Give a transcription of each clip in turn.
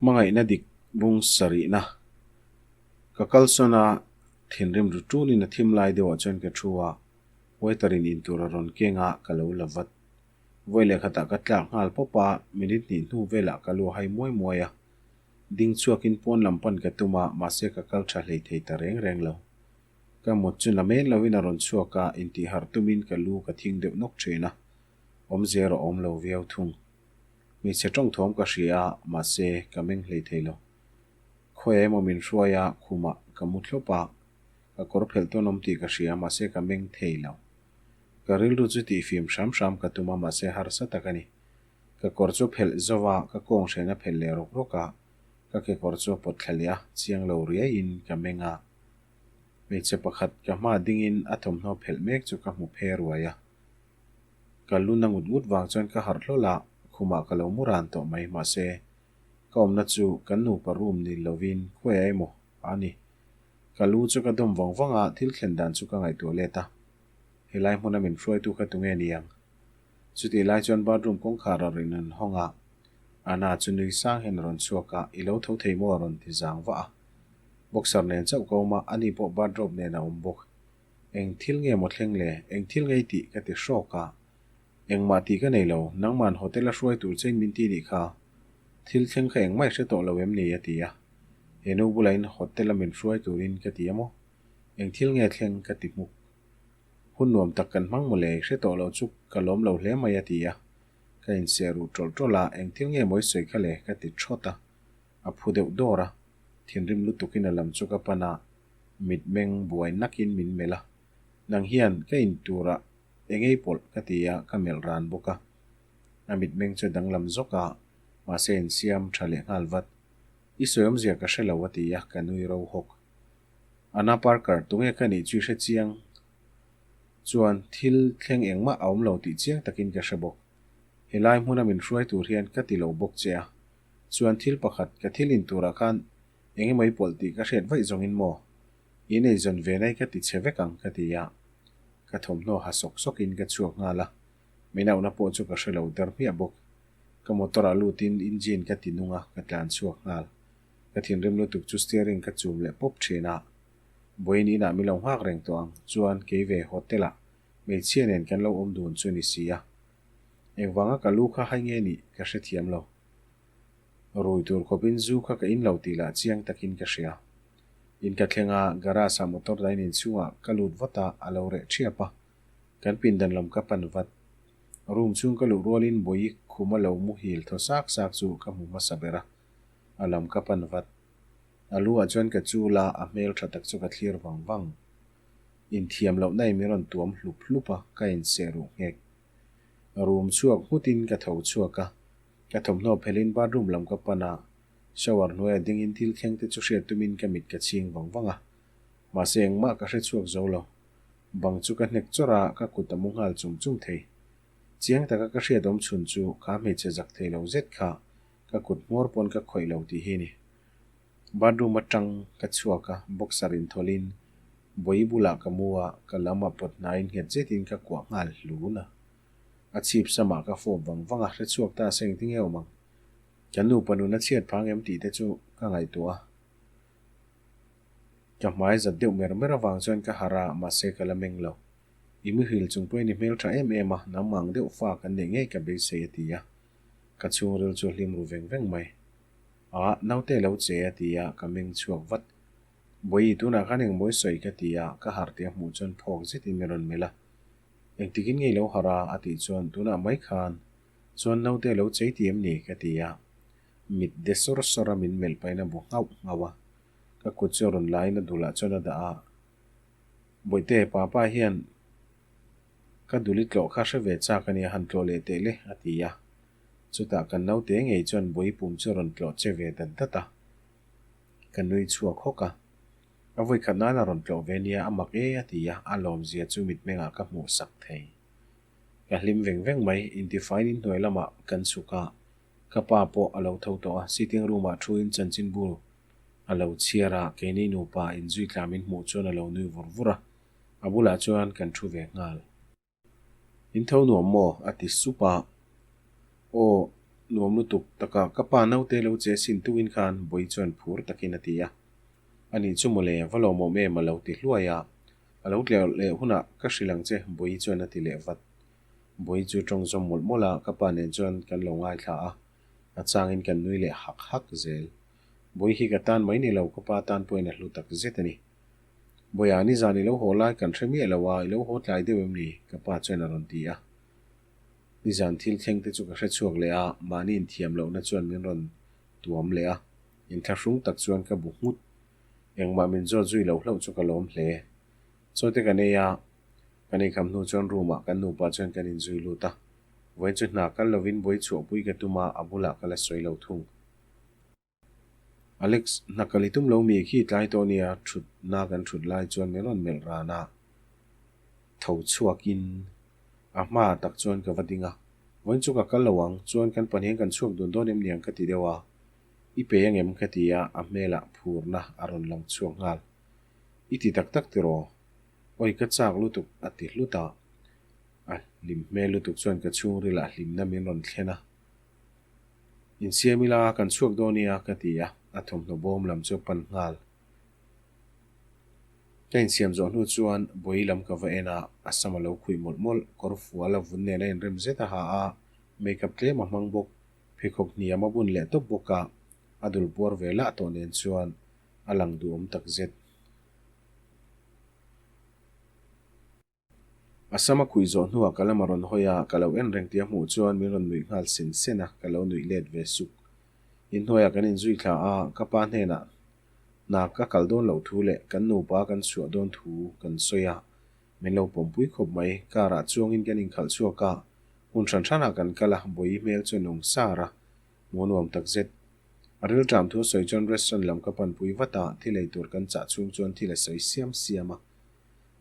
Hmangaihna dik bung sarihna ka kalsawn a, thinrim ru tunin a thim lai deuhah chuan ka thu a, waiter in intur a rawn keng a, ka lo la vat. Vawi leh khatah ka tlak nghal pawp a, minute hnih hnu velah ka lu a hai muai muai a. Ding chhuakin pawn lam pan ka tum a, mahse ka kal tha hlei thei ta reng reng lo. Ka mut chu na men loin a rawn chhuak a, intihharh tumin ka lu ka thing deuh nawk thin a, awmzia erawh a awm lo viau thung. Hmeichhe tawngthawm ka hria a, mahse ka meng hlei thei lo. Khawi emaw min hruai a, khumah ka mu thlawp a, ka kawr phelh tawn awm tih ka hria, mahse ka meng thei lo. Ka rilru chu tihfim hram hram ka tum a, mahse harsa tak a ni. Ka kawr chu phelh zo a, ka kawng hren a phelh leh rawk rawk a, ka kekawr chu a pawt thla leh a, chiang lo riaiin ka meng a. Hmeichhe pakhat ka hma dingin a thawmhnaw phelh mek chu ka hmu phe ruai a. Ka lu na ngut ngut vang chuan ka harh hlawl a, khumah ka lo mu ran tawh mai. Mahse, ka awmna chu kan nupa room ni lovin khuaia emaw a ni. Ka lu chu ka dawm vang vang a, thil thlen dan chu ka ngaihtuah let a. Helai hmuna min hruaitu kha tunge ni ang? Chutih lai chuan bathroom kawngkhar a rawn in hawng a, Anna chu nui sang hian a rawn chhuak a, I lo tho thei maw? a rawn ti zang vah a. Boxer nen chauh ka awm a, ani pawh bathrobe nen a awm bawk. Eng thil nge maw thleng le? Eng thil ngei tih ka ti hrawk a. Engmah tih ka nei lo, nangman hotel a hruai tur chein min ti nih kha. Thil thleng kha engmah i hre tawh lo em ni? a ti a. He nu bulain hotel a min hruai turin ka ti a maw? Eng thil nge thleng? ka ti hmuk. Hun nuam tak kan hmang maw le? I hre tawh lo chu ka lawm lo hle mai a ti a. Ka inseh ruh tawlh tawlh a, eng thil nge maw i sawi kha le? ka ti thawt a. A phu deuh dawr a, thinrim lutukin a lam chu ka pan a, mitmeng buai nakin min melh a, Nang hian ka in turah engei pawlh ka ti a, ka melh ran bawk a. A mitmeng chu danglam zawk a, mahse insiam tha leh nghal vat. I sawi awmzia ka hre lo a ti a, ka nui ro hawk. Anna Parker, tunge ka nih chu i hre chiang chuan thil thleng engmah a awm lo tih chiang takin ka hre bawk. Helai hmuna min hruai tur hian ka ti lo bawk che a, Chuan thil pakhat ka thil in turah khan eng emaw i pawlh tih ka hriat vaih zawngin maw? I nei zawn ve nai ka ti che vek ang ka ti a. Ka thawmhnaw ha sawk sawkin ka chhuak nghal a, min auhna pawh chu ka hre lo der hmiah bawk. Ka motor ah lutin engine ka ti nung a, ka tlan chhuak nghal. Ka thinrim lutuk chu steering ka chum leh pawp thin a. Vawiin inah min lo nghak reng tawh ang, chuan kei ve hotel ah hmeichhia nen kan lo awm dun chu ni si a. Engvanga ka lu kha hai nge nih ka hrethiam lo. Rui tur khawpin zu kha ka in lo tih lah chiang takin ka hria. In ka thleng a, garage ah motor dine in chhungah ka lut vat a, a lo reh thiap a. Kan pindan lam ka pan vat. Room chhung ka luh rualin Bawi khum a lo muhil thaw sak sak chu ka hmu hmasa ber a, a lam ka pan vat. A lu ah chuan ka chul a, a hmel tha tak chu ka thlir vang vang. Inthiam lohna in min rawn tuam hlup hlup a, ka inseh ruh nghek. Room chhuak nghutin ka tho chhuak a, ka thawmhnaw phelhin bathroom lam ka pan a, shower hnuaia dingin thil thleng te chu hriat tumin ka mit ka chhing vang vang a, mahse engmah ka hre chhuak zo lo. Bang chu ka hnek chawrh a, ka kut a mu nghal chung chung thei. Chiang taka ka hriat awm chhun chu kha hmeichhe zak thei lo zet kha ka kut hmawr pawn ka khawih lo tih hi ni. Bathroom atang ka chhuak a, boxer inthawlhin Bawi bulah ka mu a, ka lam a pawt hnaiin nghet zetin ka kuah nghal hlun a. A chhip samah ka fawp vang vang a, hre chhuak ta se engtin nge awm ang? Kan nupa nun a chhiat phang em tih te chu ka ngaihtuah a. Ka hmai zat deuh mer mer avang chuan ka harh a, mahse ka la meng lo. I muhil chung pawhin i hmel tha em em a, nangmah ang deuh fa kan neih ngei ka beisei a ti a. Ka chhungril chu a hlim ru veng veng mai. A, naute lo che a ti a, ka meng chhuak vat. Bawi, tunah khan eng mawi sawi ka ti a, ka harh tih a hmuh chuan phawk zetin min rawn melh a. Engtikin nge i lo harh a? a tih chuan, Tunah mai khan chuan naute lo chei ti em ni? ka ti a. Mit de sawr sawr a min melh pahin a bu nghauh nghauh a. Ka kut chu a rawn laiin a dulah chuan a dah a. Bawihte, papa hian ka duli tlawh kha hre ve chak a nia, han tlawh leh teh le, a ti a. Chutah kan naute ngei chuan bawi pum chu a rawn tlawh che ve dat dat a. Ka nui chhuak hawk a. A vawikhat nan a rawn tlawh ve nia, a mak e a ti a, a lawmzia chu mitmengah ka hmuh sak thei. Ka hlim veng veng mai, intifaiin inhnuai lamah kan chhuk a, ka pa pawh a lo tho tawh a, sitting room ah thuin chanchinbu a lo chhiar a, keini nupa inzui tlamin hmuh chuan a lo nui vur vur a, a bulah chuan kan thu ve nghal. In tho nuam maw? a ti sup a. Aw, Nuam lutuk taka ka pa naute lo che sin tuin khan Bawi chuan phur takin a ti a. A nih chu mawle, va lawmawm em a lo ti hluai a. A lo tleuh leh hunah ka hrilh ang che Bawi chuan a ti leh vat. Bawi chu tawng zawm mawlh mawlh a, ka pa nen chuan kan lo ngaithla a, a changin kan nui leh hak hak zel. Bawi hi ka tan mai ni lo, ka pa tan pawhin a hlu tak zet a ni. Bawiah nizan i lo haw lai kan hre miah lo a, i lo haw tlai deuh em ni? Ka pa chuan a rawn ti a. Nizan thil thleng te chu ka hre chhuak leh a, mahni inthiam lohna chuan min rawn tuam leh a, inthlahrung tak chuan ka bu nghut. Engmah min zawt zui loh hlauh chu ka lawm hle. Chaw te kan ei a, kan eikham hnu chuan room ah kan nupa chuan kan inzui lut a. Vawiin chu hna kal lovin buai chhuahpui ka tum a, a bulah ka la sawi lo thung. Alex, hna kal i tum lo mi khi tlai tawh nia, thutna kan thut lai chuan min rawn melh ran a, tho chhuakin a hmaah tak chuan ka va ding a, vawiin chu ka kal lo ang, chuan kan pahnihin kan chhuak dun dawn em niang ka ti deuh a, i pe angem ka ti a, a hmelah phurna a rawn lang chhuak nghal. I ti tak tak tiraw? Awi ka chak lutuk a ti hlut a, a hlim hmel lutuk chuan ka chhungrilah hlimna min rawn thlen a. Insiam ila kan chhuak dawn nia ka ti a, a thawmhnaw bawm lam chu a pan nghal. Ka insiam zawh hnu chuan bawi lam ka va en a, a sam a lo khuih mawlh mawlh, kawr fual a vun nen a inrem zet a ha a, makeup tlem a hmang bawk, pheikhawk hniam a bun leh tawp bawk a, a dul puar ve lah tawh nen chuan a lang duhawm tak zet. A sam a khuih zawh hnuah ka lam a rawn hawi a, ka lo en reng tih a hmuh chuan min rawn nuih nghal sen sen a, ka lo nuih let ve suk. Inhnuaiah kan inzui thla a, ka pa hnenah hna ka kal dawn loh thu leh kan nupa kan chhuah dawn thu kan sawi a, min lo pawmpui khawp mai. Car ah chuangin kan inkhalh chhuak a, hmun hran hranah kan kal a, Bawihi hmel chu a nung sar a, hmuh a nuam takzet. A rilṭam thu a sawi chuan restaurant lam ka panpui vat a, thil ei tur kan chah chhung chuan thil a sawi siam siam a.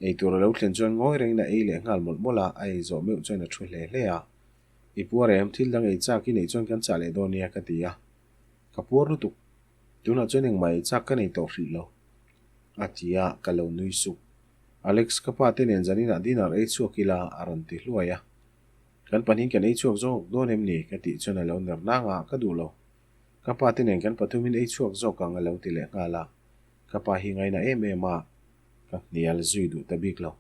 Ei tur a lo thlen chuan ngawi rengin a ei leh nghal mawlh mawlh a, a ei zawh meuh chuan a thu hle hle a. I puar em, thil dang ei chak i neih chuan kan chah leh dawn nia ka ti a. Ka puar lutuk, tunah chuan engmah ei chak ka nei tawh hrih lo. A ti a, ka lo nui suk. Alex, ka pa te nen zaninah dinner ei chhuak ila a rawn ti hluai a. Kan pahnihin kan ei chhuak zawk dawn em ni? Ka tih chuan a lo ner nang a, ka duh lo. Ka pa te nen kan pathumin ei chhuak zawk ang a lo ti leh nghal a. Ka pa hi ngaina em em a, ka hnial zui duh ta bik lo.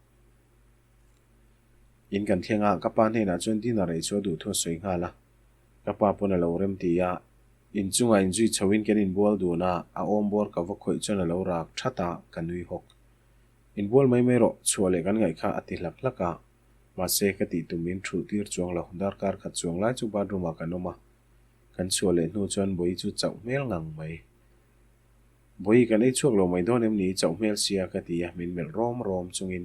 In kan thleng a, ka pa hnenah chuan dinner ei chu a duh thu a sawi nghal a. Ka pa pawn a lo rem ti a, inchungah inzui chhoin kan inbual dun a, a awm bawr ka va khawih chuan a lo rak that a, ka nui hawk. Inbual mai mai rawh, chhuah leh kan ngaih kha a ti hlak hlak a. Mahse, ka tih tum min thulh tir chuang lo, darkar khat chuang lai chu bathroom ah kan awm a. Kan chhuah leh hnu chuan Bawihi chu chauh hmel ngang mai. Bawihi kan ei chhuak lo mai dawn em ni chauh hmel sia ka ti a, min melh rawm rawm chungin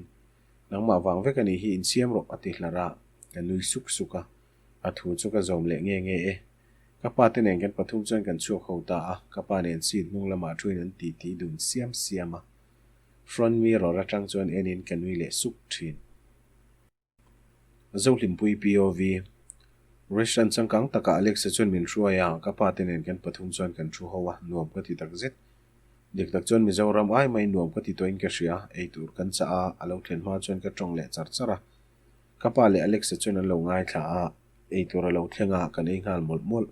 nangmah vang vek a nih hi insiam rawh a ti hlar a, ka nui suk suk a, a thu chu ka zawm leh nge nge e. Ka pa te nen kan pathum chuan kan chhuak ho ta a, ka pa nen seat hnung lamah thuin an ti ti dun siam siam a, front mirror atang chuan enin ka nui leh suk thin. Zohlimpui POV. Restaurant changkang takah Alexa chuan min hruai a, ka pa te nen kan pathum chuan kan thu ho a, nuam ka ti tak zet. Dik tak chuan Mizoram ai mai nuam ka ti tawhin ka hria, eitur kan chah a, a lo thlen hma chuan ka tawng leh char char a. Ka pa leh Alexa chuan an lo ngaithla a, eitur a lo thleng a, kan ei nghal mawlh mawlh.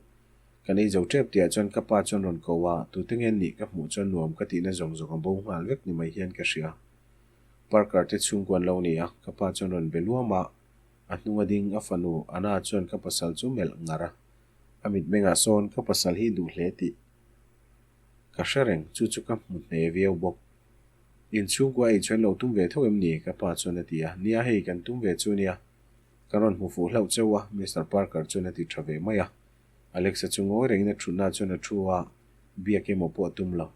Kan ei zo tep tihah chuan ka pa chuan rawn ko a, tute nge nih ka hmuh chuan nuam ka tihna zawng zawng a bo nghal vek ni mai hian ka hria. Parker te chhungkuan lo ni a, ka pa chuan rawn be luam a, a hnung a ding a fanu Anna chuan ka pasal chu melh ngar a, a mitmengah sawn ka pasal hi duh hle tih ka hre reng, chu chu ka hmu hne viau bawk. In chhungkua ei chuan lo tum ve tho em ni? ka pa chuan a ti a, nia hei kan tum ve chu nia, ka rawn hmu fuh hlauh cheu a, Mister Parker chuan a ti tha ve mai a, Alexa chu ngawi rengin a thutna chuan a thu a, biak emaw pawh a tum lo.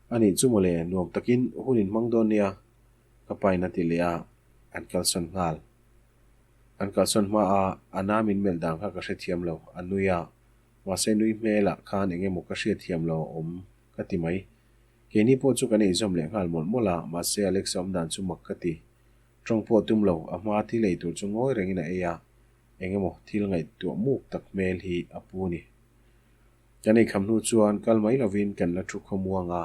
A nih chu mawle, nuam takin hun in hmang dawn nia, ka pain a ti leh a, an kalsawn nghal. An kalsawn hma a, a nam in melh dan kha ka hrethiam lo, a nui a, mahse nui hmelah khan eng emaw ka hriatthiam lo a awm ka ti mai. Keini pawh chu kan eizawm leh nghal mawlh mawlh a, mahse Alexa awm dan chu mak ka ti. Tawng pawh tum lo, a hma thil ei tur chu ngawi rengin a ei a, eng emaw thil ngaihtuah muk tak hmel hi a pu ni. Kan eikham hnu chuan kal mai lovin kan la thu khawmuang a,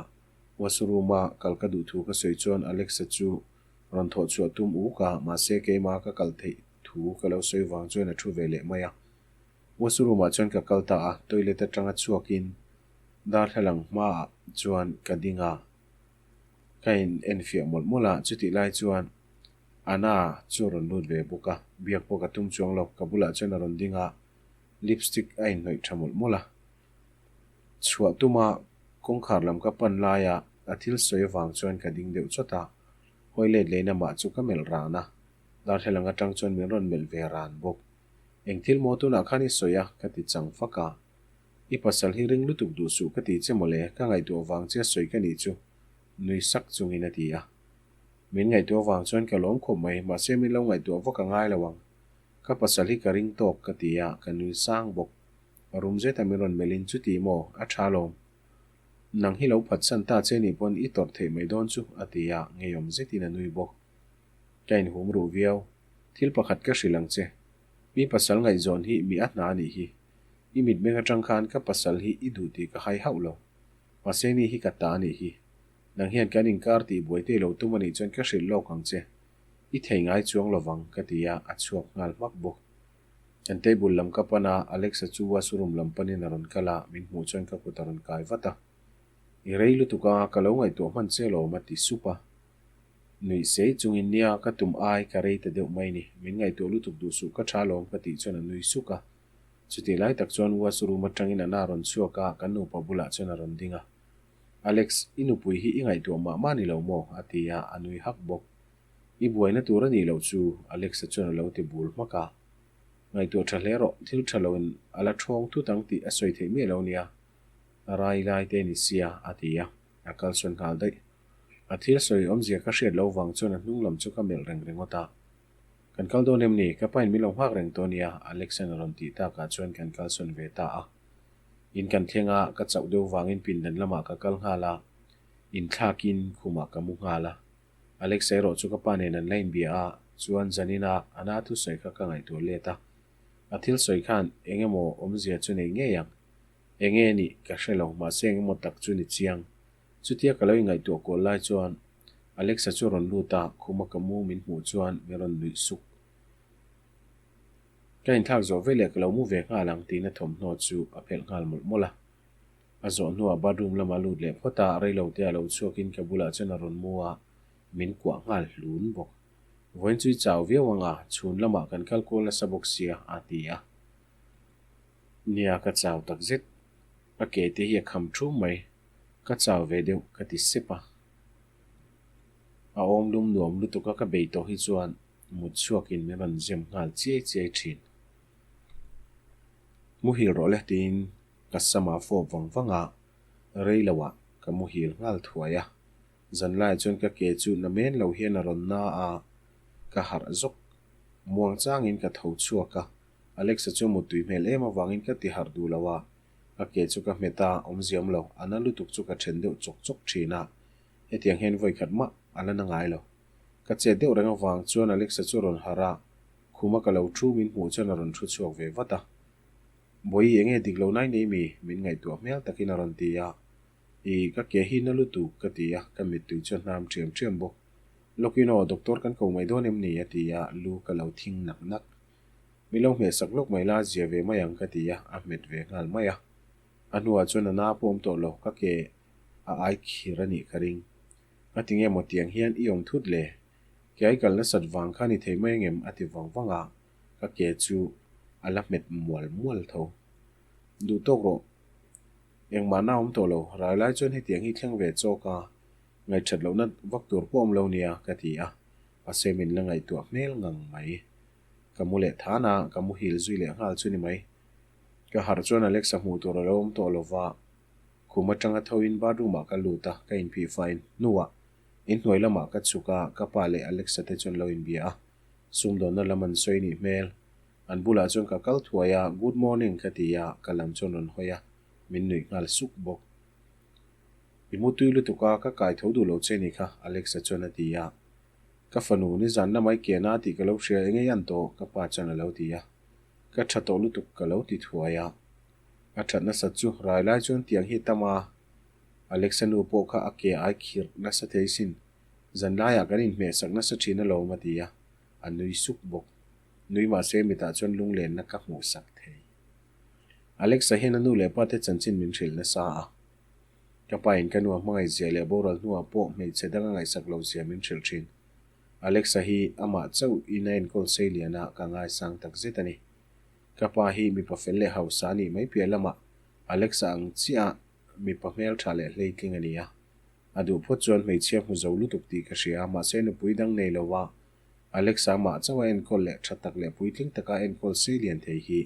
washroom a kal ka duh thu ka sawi chuan Alexa chu rawn thawh chhuah tum uk a, mahse keimah ka kal theih thu ka lo sawi vang chuan a thu ve leh mai a. Washroom ah chuan ka kal ta a, toilet atanga chhuakin darthlalang hmaah chuan ka ding a, ka in enfiah mawlh mawlh a, chutih lai chuan Anna chu a rawn lut ve bawk a, biak pawh ka tum chuang lo, ka bulah chuan a rawn ding a, lipstick a inhnawih tha mawlh mawlh a. Chhuah tuma kawngkhar lam ka pan laia a thil sawi avang chuan ka ding deuh chawt a, hawi let leh in amah chu ka melh ran a, darthlalang atang chuan min rawn melh ve ran bawk. Eng thil maw tunah khan i sawi a? ka ti chang fak a. I pasal hi ring lutuk duh suh ka ti che mawle, ka ngaihtuah vang che sawi ka nih chu, nui sak chungin a ti a. Min ngaihtuah vang chuan ka lawm khawp mai, mahse min lo ngaihtuah vak a ngai lo ang. Ka pasal hi ka ring tawk ka ti a, ka nui sang bawk. Rum zeta min rawn melhin chuti maw, a tha lawm. Nang hi lo phatsan ta che nih pawn i tawrh theih mai dawn chu, a ti a, ngeiawm zetin a nui bawk. Ka inhum ruh viau. Thil pakhat ka hrilh ang che. Mi pasal ngaihzawn hi mi a hna a nih hi. I mitmeng atang khan ka pasal hi i duh tih ka hai hauh lo. Mahse ni hi ka ta a nih hi. Nang hian kan inkar tih buai te lo tum a nih chuan ka hrilh lawk ang che. I thei ngai chuang lovang, ka ti a, a chhuak nghal hmak bawk. Kan table lam ka pan a, Alexa chu washroom lam panin a rawn kal a, min hmuh chuan ka kut a rawn kai vat a. I rei lutuk a, ka lo ngaihtuah hman che lawm a ti sup a. Nuih sei chungin nia ka tum ai ka rei ta deuh mai ni, min ngaihtuah lutuk duh suh ka tha lawm ka tih chuan a nui suk a. Chutih lai tak chuan washroom atangin a na rawn chhuak a, kan nupa bulah chuan a rawn ding a. Alex, i nupui hi i ngaihtuah mah mah ni lo maw? a ti a, a nui hak bawk. I buaina tur a nih loh chu, Alex-a chuan a lo ti bul hmak a. Ngaihtuah tha hle rawh, thil tha loin a la thawng thut ang tih a sawi theih miah lo nia, a rai lai te ni sia, a ti a, a kalsawn nghal daih. A thil sawi awmzia ka hriat loh vang chuan a hnung lam chu ka melh reng ringawt a. Kan kal dawn em ni? Ka pain min lo nghak reng tawh nia, Alex-a'n a rawn tih takah chuan kan kalsawn ve ta a. In kan thleng a, ka chauh deuh vangin pindan lamah ka kal nghal a, inthlakin khumah ka mu nghal a. Alex erawh chu ka pa nen an la inbia a, chuan Janina a na thusawi kha ka ngaihtuah let a. A thil sawi khan eng emaw awmzia chu nei ngei ang. Eng nge nih ka hre lo, mahse eng emaw tak chu ni chiang. Chutia ka lo ingaihtuah kual lai chuan Alexa chu a rawn lut a, khuma ka mu min hmuh chuan min rawn nuih suk. Ka inthlak zawh veleh ka lo mu ve nghal ang tiin a thawmhnaw chu a phelh nghal mawlh mawlh a. A zawh hnuah bathroom lamah lut leh phawt a, reilote a lo chhuakin ka bulah chuan a rawn mu a, min kuah nghal hlun bawk. Vawiin chu i chau viau ang a, chhun lamah kan kal kual nasa bawk sia, a ti a. Nia, ka chau tak zet. Ka ke te hi a kham thum mai. Ka chau ve deuh, ka ti sep a. A awm lum nuam lutuk a ka bei tawh hi chuan mut chhuakin min rawn zem nghal chiai chiai thin. Muhil rawh le tiin Ka sama fawp vang vang a, rei lo ah ka muhil nghal thuai a. Zanlaiah chuan ka ke chu na men lo hian a rawn na a, ka harh zawk. Muang changin ka tho chhuak a, Alexa chu muttui hmel em avangin ka ti harh duh lo a, ka ke chu ka hmet a, awmziam lo, a na lutuk chu ka then deuh chawk chawk thin a, hetiang hian vawi khat mah a la na ngai lo. Ka chet deuh reng avang chuan Alexa chu a rawn harh a, khuma ka lo thu min hmuh chuan a rawn thu chhuak ve vat a. Bawi enge dik lo nai nei mi? Min ngaihtuah hmel takin a rawn ti a. I, ka ke hi na lutuk, ka ti a, ka mittui chu a hnam ṭhiam ṭhiam bawk. Lawkin aw, doctor kan ko mai dawn em ni? a ti a, lu ka lo thing nak nak. Mi lo hmeh sak lawk mai la, zia ve mai ang, ka ti a, a hmet ve nghal mai a. A hnuah chuan a na pawh awm tawh lo, ka ke a ai khir a nih ka ring. Ka ti nge maw tiang hian i awm thut le? Ke ai kal nasat vang kha ni thei mai angem? a ti vang vang a. Ka ke chu a la hmet mual mual tho. Duh tawk rawh. Engmah na awm tawh lo, rai lai chuan hetiang hi thleng ve chawk a, ngaihthat lohna vak tur pawh awm lo nia ka ti a, mahse min la ngaihtuah hmel ngang mai. Ka mu leh than a, ka muhil zui leh nghal chu ni mai. Ka harh chuan Alexa hmuh tur a lo awm tawh lo va, khum atanga tho in bathroom ah ka lut a, ka inphih fai hnuah inhnuai lamah ka chhuk a, ka pa leh Alexa te chuan lo inbia a. Sumdawnna lam an sawi nih hmel. An bulah chuan ka kal thuai a, Good morning ka ti a, ka lam chuan rawn hawi a, min nuih nghal suk bawk. I mu tui lutuk a, ka kai tho duh lo che ni kha, Alexa chuan a ti a. Ka fanu, nizan lamai ke na tih ka lo hria eng ei an tawh, ka pa chuan a lo ti a. Ka tha tawh lutuk ka lo ti thuai a. A that nasat chu rai lai chuan tiang hi tam a, Alexa nu pawh kha a ke ai khirh nasa thei sin. Zanlaiah kan inhmeh sak nasa thin alawm a ti a, a nui suk bawk. Nui mahse mitah chuan lunglenna ka hmuh sak thei. Alexa hian a nu leh pa te chanchin min hrilh nasa a. Ka pa in ka nu a hmangaih zia leh boral hnuah pawh hmeichhe dang a ngaihsak lo zia min hrilh thin. Alexa hi amah chauh in a enkawl sei lian a ka ngaisang tak zet a ni. Ka pa hi mipa fel leh hausa a nih mai piah lamah Alexa ang chiah mipa hmeltha leh hleitling a ni a. A duh phawt chuan hmeichhia hmu zo lutuk tih ka hria a, mahse nupui dang nei lova Alexa amah chauh a enkawl leh tha tak leh puitling taka a enkawl sei lian thei hi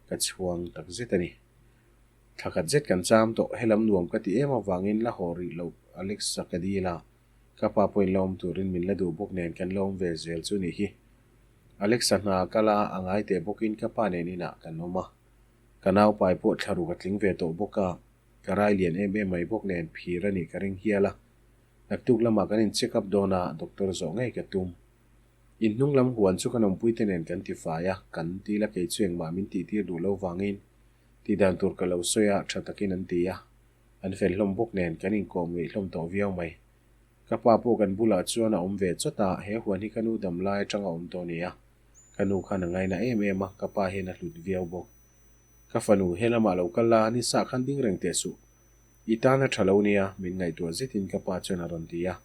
ka chhuang tak zet a ni. Thla khat zet kan cham tawh, helam nuam ka ti em avangin la haw rih loh Alexa ka dil a, ka pa pawhin la awm turin min la duh bawk nen kan la awm ve zel chu nih hi. Alexa hna a kal a, a ngai teh bawkin ka pa nen inah kan awm a. Ka naupai pawh thla ruk a tling ve tawh bawk a, ka rai lian em em mai bawk nen phir a nih ka ring hial a. Naktuk lamah kan in check up dawn a, doctor zawh ngei ka tum. In hnung lam huan chu kan awmpui te nen kan ti fai a, kan til a kei chu engmah min tih tir duh lo vangin tih dan tur ka lo sawi a, tha takin an ti a. An fel hlawm bawk nen kan inkawm ngeih hlawm tawh viau mai. Ka pa pawh kan bulah chuan a awm ve chawt a, he huan hi ka nu dam lai atanga awm tawh a ni a, ka nu khan a ngaina em em a, ka pa hian a hlut viau bawk. Ka fanu, he lamah lo kal la, ni sah khan ding reng teh suh. I tan a tha lo nia, min ngaihtuah zetin ka pa chuan a rawn ti a.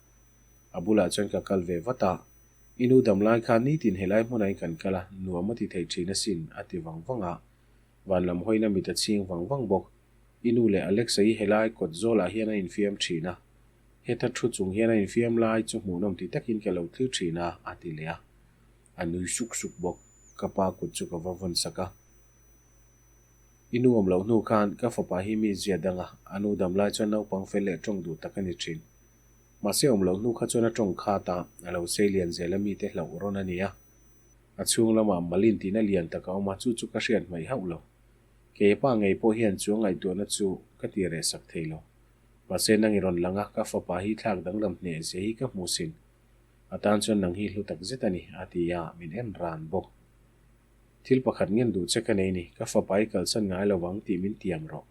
A bulah chuan ka kal ve vat a, I nu dam lai khan nitin helai hmunah in kan kal a, nuam a ti thei thin asin, a ti vang vang a. Van lam hawiin a mit a chhing vang vang bawk. I nu leh Alexa hi helai kawt zawlah hian a infiam thin a. Heta thu chung hian a infiam lai chu hmuhnawm ti takin ka lo thlir thin a, a ti leh a. A nui suk suk bawk. Ka pa kut chu ka va vawn sak a. I nu awm loh hnu khan ka fapa hi mi zia dang a, a nu dam lai chuan naupang fel leh tawng duh tak a ni thin. Mahse awm loh hnu kha chuan a tawng khat a, a lo sei lian zel a mite hlauh rawn a ni a. A chhung lamah malin tihna lian tak a awm a, chu chu ka hriat hmaih hauh lo. Kei pa ngei pawh hian chu a ngaihtuahna chu ka ti reh sak thei lo. Mahse nang i rawn lang a, ka fapa hi thlak danglam hneh zia hi ka hmu sin. A tan chuan nang hi hlu tak zet a ni, a ti a, min en ran bawk. Thil pakhat ngen duh che ka nei ni, ka fapa i kalsan ngai lo vang tih min tiam rawh.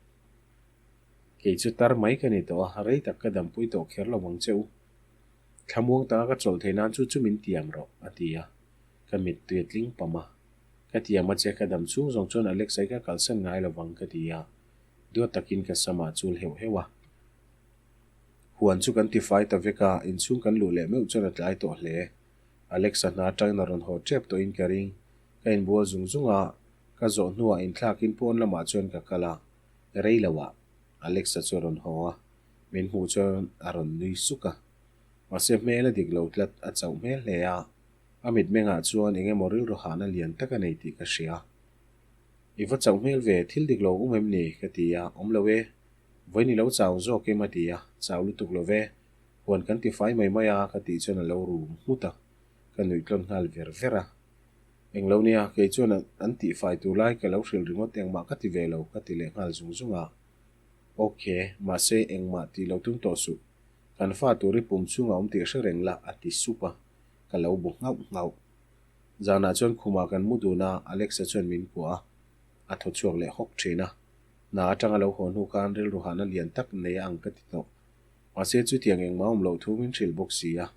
Kei chu tar mai ka ni tawh a, rei tak ka dampui tawh kher lo vang che u. Thlamuang taka ka chawlh theih nan chu chu min tiam rawh, a ti a. Ka mittui a tling pam a. Ka tiam a che, ka dam chhung zawng chuan Alex ai ka kalsan ngai lo vang ka ti a. Duat takin ka samah chul heuh heuh a. Huan chu kan tifai ta vek a, inchhung kan luh leh meuh chuan a tlai tawh hle. Alexa hna atangin a rawn haw tep tawhin ka ring. Ka inbual zung zung a, ka zawh hnuah inthlakin pawn lamah chuan ka kal a, rei loah Alexa chu a rawn haw a, min hmuh chuan a rawn nui suk a. Mahse hmel a dik lo tlat, a chauh hmel hle a, a mitmengah chuan eng emaw rilru hahna lian tak a nei tih ka hria. I va chauh hmel ve, thil dik lo awm em ni? ka ti a, awm lo e, vawiin i lo chau zawk em a ti a, chau lutuk lo ve. Huan kan ti fai mai mai a, ka tih chuan a lo rum nghut a, ka nuih tlawn nghal ver ver a. Eng lo nia, kei chuan an tih fai tur lai ka lo hrilh ringawt engmah ka ti ve lo, ka ti leh nghal zung zung a. Ok, mahse engmah tih lo tum tawh suh. Kan fa tur i pum chhungah awm tih hre reng la, a ti sup a, ka lo bu nghauh nghauh. Zanah chuan khumah kan mu dun a, Alexa chuan min kuah a, a thaw chhuak leh hawk thin a. Hna atanga lo haw hnu khan rilru hahna lian tak nei a ang ka ti tawh. Mahse chutiang engmah awm loh thu min hrilh bawk si a.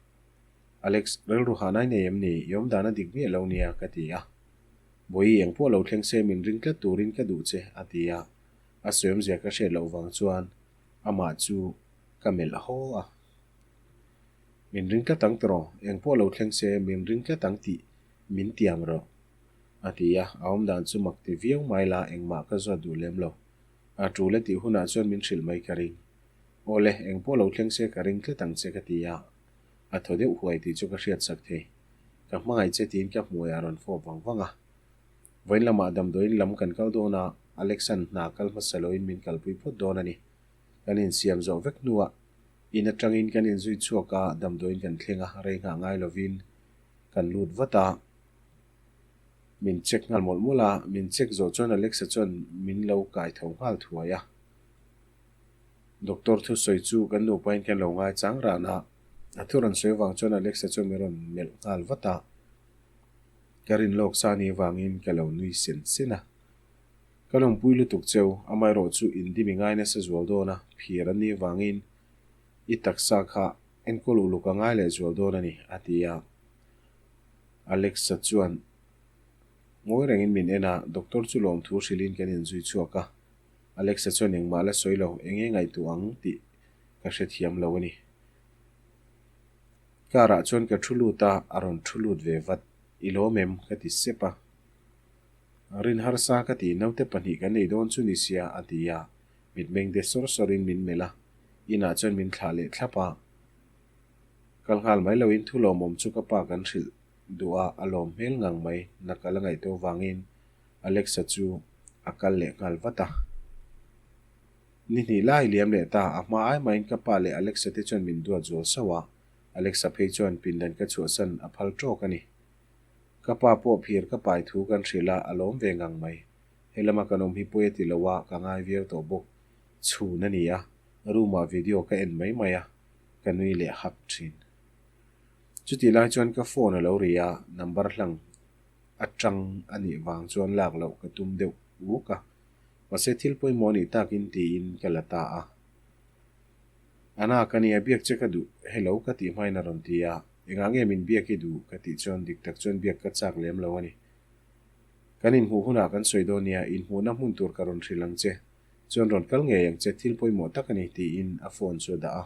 Alex, rilru hanai nei em ni? I awm dan a dik miah lo nia, ka ti a. Bawihi eng pawh lo thleng se min ring tlat turin ka duh che, a ti a. A sawiawmzia ka hriat loh vang chuan amah chu ka melh haw a. Min ring tlat ang tawh, eng pawh lo thleng se min ring tlat ang tih min tiam rawh, a ti a. A awm dan chu mak ti viau mai la, engmah ka zawt duh lem lo. A tul e tih hunah chuan min hrilh mai ka ring. Awle, eng pawh lo thleng se ka ring tlat ang che ka ti a, a thaw deuh huai tih chu ka hriat sak thei. Ka hmangaih che tiin ka hmuai a rawn fawp vang vang a. Vawiin lamah damdawiin lam kan kal dawn a, Alexan hna kal hmasa loin min kalpui phawt dawn a ni. Kan insiam zawh vek hnuah in atangin kan inzui chhuak a, damdawiin kan thleng a, rei nghah ngai lovin kan lut vat a. Min check nghal mawlh mawlh a, min check zawh chuan Alexa chuan min lo kai tho nghal thuai a. Doctor thusawi chu kan nupain kan lo ngai chang ran a, a thu rawn sawi vang chuan Alexa chuan min rawn melh nghal vat a. Ka rin lawk sa ni vangin ka lo nui sen sen a. Ka lawmpui lutuk cheu, amaherawh chu indim i ngai nasa zual dawn a, phir an nih vangin i taksa kha enkawl uluk a ngai leh zual dawn a ni, a ti a. Alexa chuan ngawi rengin min en a, doctor chu lawmthu hrilhin kan inzui chhuak a. Alexa chuan engmah la sawi lo, eng nge ngaihtuah ang tih ka hrethiam lo a ni. Car ah chuan ka thu lut a, a rawn thu lut ve vat. I lawm em? ka ti sep a. Rin harsa ka ti, naute pahnih kan nei dawn chu ni sia, a ti a. Mitmeng de sawr sawrin min melh a, inah chuan min thlah leh thlap a. Kal nghal mai loin thu lawmawm chu ka pa kan hrilh duh a, a lawm hmel ngang mai, na kal a ngaihtuah vangin Alexa chu a kal leh nghal vat a. Ni hnih lai liam leh ta, a hma ai mahin ka pa leh Alexa te chuan min duat zual sauh a, Alexa phei chuan pindan ka chhuahsan a phal tawk a ni. Ka pa pawh phir ka pai thu kan hrilh a, a lawm ve ngang mai. He lama kan awm hi pawi a ti lo a, ka ngai viau tawh bawk. Chhun a ni a, room ah video ka en mai mai a, ka nui leh hak thin. Chutih lai chuan ka phone a lo ri a, number hlang atang a nih vang chuan lak loh ka tum deuh uk a, mahse thil pawimawh a nih takin tiin ka la ta a. Ana ka nia biak che ka duh, hello ka tih hmain a rawn ti a, engah nge min biak i duh ka tih chuan dik tak chuan biak ka chak lem lo a ni. Kan inhmuh hunah kan sawi dawn nia, inhmuhna hmun tur ka rawn hrilh ang che, chuan rawn kal ngei ang che thil pawimawh tak a ni tiin a phone chu a dah a.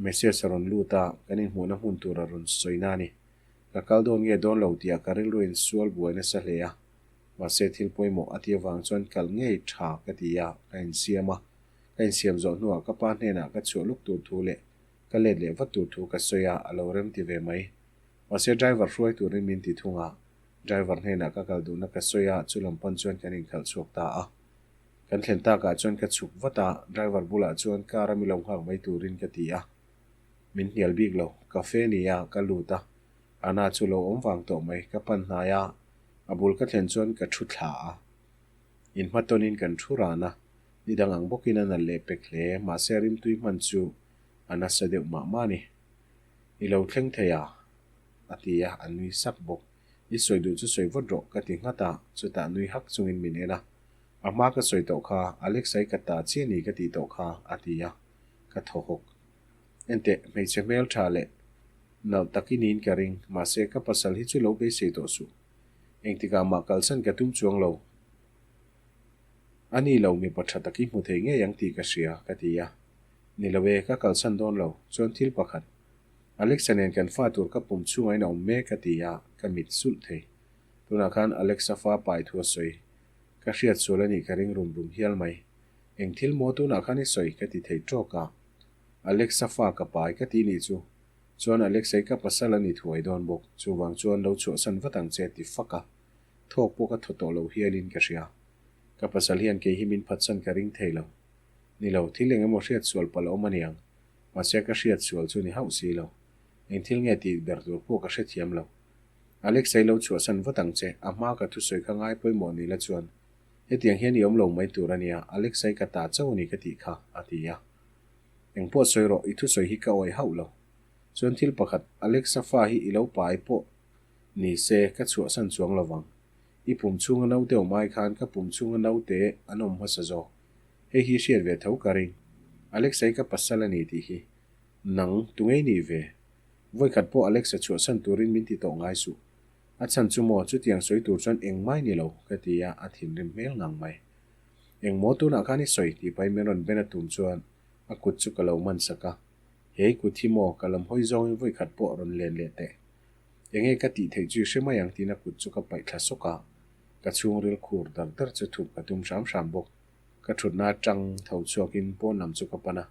Message a rawn lut a, kan inhmuhna hmun tur a rawn sawi na a ni. Ka kal dawn nge dawn lo tih ah ka rilru in sual buai nasa hle a, mahse thil pawimawh a tih avang chuan kal ngei tha ka ti a, ka insiam a. Ka insiam zawh hnuah ka pa hnenah ka chhuah luk tur thu leh ka let leh vat tur thu ka sawi a, a lo rem ti ve mai. Mahse driver hruai turin min ti thung a, driver hnenah ka kal duhna ka sawi a, chu lam pan chuan kan inkhalh chhuak ta a. Kan thlen takah chuan ka chhuk vat a, driver bulah chuan car a mi lo nghak mai turin ka ti a. Min hnial bik lo, cafe ni a, ka lut a, Anna chu lo awm vang tawh mai, ka pan hnai a, a bul ka thlen chuan ka thu thla a. Inhmatawnin kan thu ran a, ni dang ang bawkin a nalh leh pek hle, mahse a rimtui hman chu a nasa deuh mah mah a ni. I lo thleng thei a? a ti a, a nui sak bawk. I sawi duh chu sawi vawt rawh ka ti nghat a, chutah nui hak chungin min en a. A hma ka sawi tawh kha, Alexa i ka ta chiah ni ka tih tawh kha, a ti a, ka thaw hawk. Enteh, hmeichhe hmel tha leh nalh tak i niin ka ring, mahse ka pasal hi chu lo beisei tawh suh. Engtikah mah kalsan ka tum chuang lo. A ni lo, mipa tha tak i hmu thei ngei ang tih ka hria, ka ti a. Ni lo e, ka kalsan dawn lo, chuan thil pakhat. Alexa nen kan fa tur ka pum chhungah in a awm mek, a ti a, ka mit sulh thei. Tunah khan Alexa fa pai thu a sawi. Ka hriat sual a nih ka ring rum rum hial mai. Eng thil maw tunah khan i sawi ka ti thei tawk a. Alexa fa ka pai ka ti nih chu. Chuan Alexa i ka pasal a ni thuai dawn bawk, chuvang chuan lo chhuahsan vat ang che ti fak a. Thawk pawh ka thaw tawh lo hialin ka hria. Ka pasal hian kei hi min phatsan ka ring thei lo. Ni lo, thil eng emaw hriat sual palh a awm a niang. Mahse ka hriat sual chu ni hauh si lo. Eng thil nge tih ber tur pawh ka hrethiam lo. Alexa i lo chhuahsan vat ang che, a hma ka thusawi kha ngai pawimawh ni la chuan hetiang hian i awm lo mai tur a nia, Alexa i ka ta chauh a ni ka tih kha, a ti a. Eng pawh sawi rawh, i thusawi hi ka awih hauh lo. Chuan thil pakhat, Alexa fa hi i lo pai pawh ni se ka chhuahsan chuang lo vang. I pum chhunga naute awm ai khan ka pum chhunga naute an awm hmasa zawk. Hei hi hriat ve tho ka ring. Alexa i ka pasal a ni tih hi. Nang, tungei nih ve? Vawikhat pawh Alexa chhuahsan turin min ti tawh ngai suh. A chhan chu maw, chutiang sawi tur chuan engmai ni lo, ka ti a, a thinrim hmel ngang mai. Engmaw tunah khan i sawi tih pahin min rawn ben a tum chuan a kut chu ka lo man sak a. He i kut hi maw, ka lam hawi zawngin vawikhat pawh rawn len leh teh. Enge ka tih theih chu i hre mai ang tiin a kut chu ka paih thla sawk a. Ka chhungril khur dar dar chu thup ka tum hram hram bawk. Ka thutna atang tho chhuakin pawn lam chu ka pan a.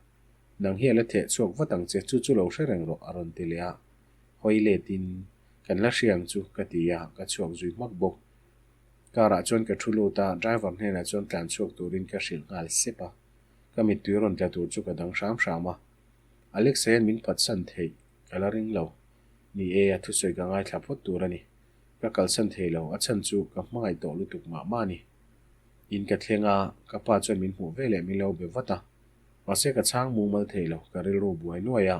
Nang hi a la theh chhuak vat ang che, chu chu lo hre reng rawh, a rawn ti leh a. Hawi letin, Kan la hria ang chu, ka ti a, ka chhuak zui hmak bawk. Car ah chuan ka thu lut a, driver hnenah chuan tlan chhuak turin ka hrilh nghal sep a. Ka mittui rawn tla tur chu ka dang hram hram a. Alexa hian min phatsan theih ka la ring lo. Ni e, a thusawi ka ngaithla phawt tur a ni. Ka kalsan thei lo, a chhan chu ka hmangaih tawh lutuk mah mah a ni. In ka thleng a, ka pa chuan min hmuh veleh min lo be vat a. Mahse ka chhang mumal thei lo, ka rilru buai nuai a.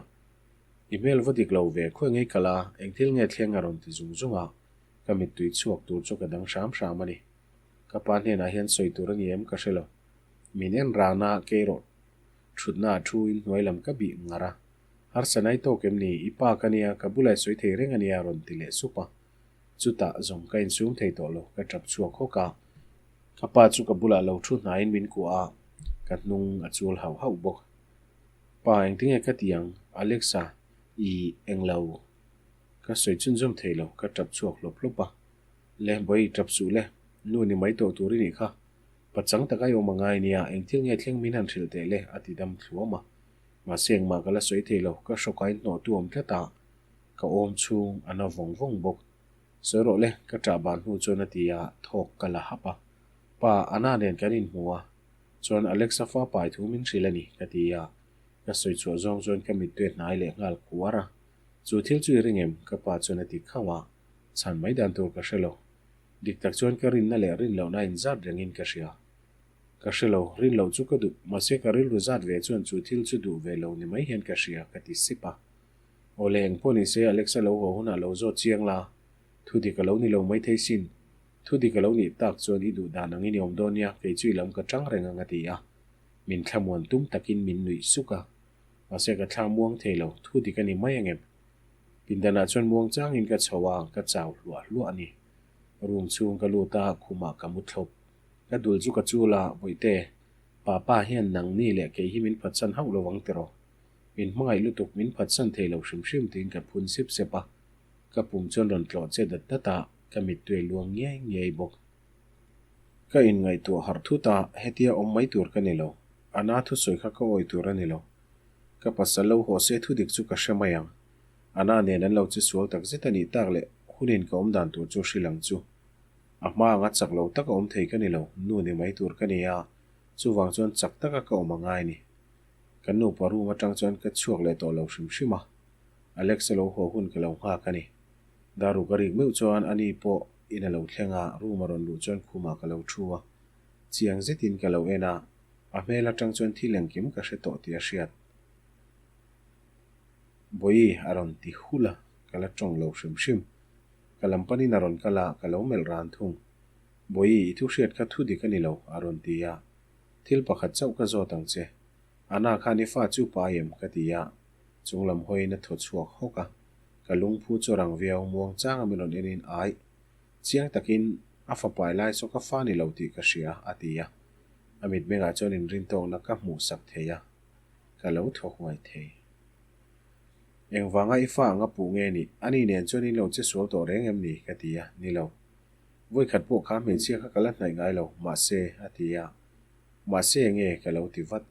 I hmel va dik lo ve, khawi ngei kal a, eng thil nge thleng a rawn ti zung zung a, ka mittui chhuak tur chu ka dang hram hram a ni. Ka pa hnenah hian sawi tur a ni em ka hre lo. Min en ran a, kei rawh thutna a thu in hnuai lam ka bih ngar a. Harsa nai tawk em ni, i pa ka nia, ka bulah i sawi thei reng a nia a rawn ti leh sup a. Chutah zawng ka insum thei tawh lo, ka tap chhuak hawk a. Ka pa chu ka bulah lo thu hnaiin min kuah a, ka hnung a chul hauh hauh bawk. Pa, engtinge ka ti ang? Alexa, i englo? Ka sawi chhunzawm thei lo, ka tap chhuak hlawp hlawp a. Le, bawi, tap suh le. Nu ni mai tawh tur i nih kha. Pachang taka i awm a ngai nia, engthil nge thleng min han hrilh teh le, a ti dam thluam a. Mahse engmah ka la sawi thei lo, ka hrawkain hnawhtu awm tlat a, ka awm chhung a na vawng vawng bawk. Sawi rawh le, ka ṭah ban hnu chuan a ti a, thawk ka la hap a. Pa, Anna nen kan inhmu a, chuan Alexa fa pai thu min hrilh a ni, ka ti a. Ka sawi chhuah zawng chuan ka mittui a hnai leh nghal kuar a. Chu thil chu i ring em? Ka pa chuan a ti khauh a, chhan mai dan tur ka hre lo. Dik tak chuan ka rinna leh rin lohna inzat rengin ka hria. Ka hre lo, rin loh chu ka duh, mahse ka rilru zat ve chuan chu thil chu duh ve lo ni mai hian ka hria, ka ti sip a. Aw le, engpawh ni se Alexa lo haw hunah lo zawt chiang la, thu dik a lo ni lo maithei sin. Thu dik a lo nih tak chuan i duh dan angin i awm dawn nia, kei chu i lam ka tang reng ang a ti a. Min thlamuan tum takin min nuih suk a. Mahse ka thla muang thei lo, thu dik a ni mai angem? Pindanah chuan muang changin ka chho a, ka chau hluah hluah a ni. Room chhung ka lut a, khumah ka mu thlawp. Ka dul chu ka chul a, Bawihte, Papa hian nangni leh kei hi min phatsan hauh lo ang tiraw? Min hmangaih lutuk, min phatsan thei lo hrim hrim tiin ka phun sep sep a. Ka pum chuan rawn tlawh che dat dat a, ka mittui a luang ngiai ngiai bawk. Ka inngaihtuah harh thut a, hetia awm mai tur ka ni lo. A na thusawi kha ka awi tur a ni lo. Ka pasal lo haw se thudik chu ka hre mai ang. A na nen an lo che sual tak zet a nih tak leh hunin ka awm dan tur chu hrilh ang chu. A hma anga chak lo taka awm thei ka ni lo, nu ni mai tur ka ni a, chuvang chuan chak taka ka awm a ngai ni. Ka nupa room atang chuan ka chhuak leh tawh lo hrim hrim a, Alex a lo haw hun ka lo nghak a ni. Daru ka rik meuh chuan ani pawh in a lo thleng a, room a rawn luh chuan khumah ka lo thu a, chiang zetin ka lo en a, a hmel atang chuan thil engkim ka hre tawh tih a hriat. Bawi a rawn ti hul a, ka la tawng lo hrim hrim. Ka lam panin a rawn kal a, ka lo melh ran thung. Bawi, i thu hriat kha thu dik a ni lo, a rawn ti a. Thil pakhat chauh ka zawt ang che. Anna khan i fa chu pai em? ka ti a. Chung lam hawiin a thaw chhuak hawk a. Ka lungphu chu a rang viau, muang changa min rawn enin aih. Chiang takin a fa pai lai saw ka fa ni lo tih ka hria, a ti a. A mitmengah chuan inrintawkna ka hmuhsak thei a, ka lo thaw huai thei. Engvanga i fa anga puh nge nih? Ani nen chuan in lo che sual tawh reng em ni? ka ti a, Ni lo. Vawikhat pawh kha hmeichhia kha ka la hnaih ngai lo, mahse, a ti a. Mahse enge? ka lo ti vat.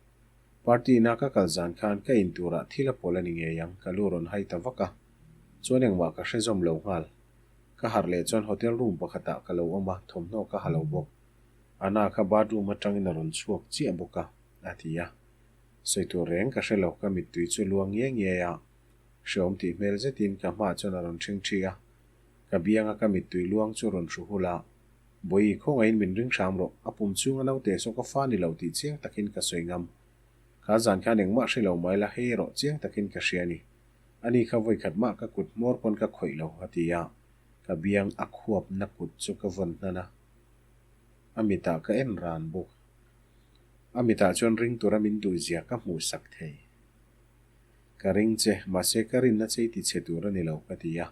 Party na ka kal zan khan ka in turah thil a pawl a ni ngei ang, ka lu rawn hai ta vak a. Chuan engmah ka hre zawm lo nghal. Ka harh leh chuan hotel room pakhatah ka lo awm a, thawmhnaw ka ha lo bawk. Anna kha bathroom atangin a rawn chhuak chiah bawk a, a ti a. Sawi tur reng ka hre lo, ka mittui chu luang ngiai ngiai a, hreawm tih hmel zetin ka hmaah chuan a rawn ṭhing ṭhi a, ka bianga ka mittui luang chu rawn hru hul a, Bawi, khawngaihin min ring hram rawh, a pum chhunga naute saw ka fa ni lo tih chiang takin ka sawi ngam. Kha zan khan engmah hre lo mai la, hei erawh chiang takin ka hria a ni. Ani kha vawikhat mah ka kut hmawr pawn ka khawih lo, a ti a, ka biang a khuapna kut chu ka vawn hnan a, a mitah ka en ran bawk. A mitah chuan ring tura min duh zia ka hmuh sak thei. Ka ring che, mahse ka rinna che i ti chhe tur a ni lo, ka ti a.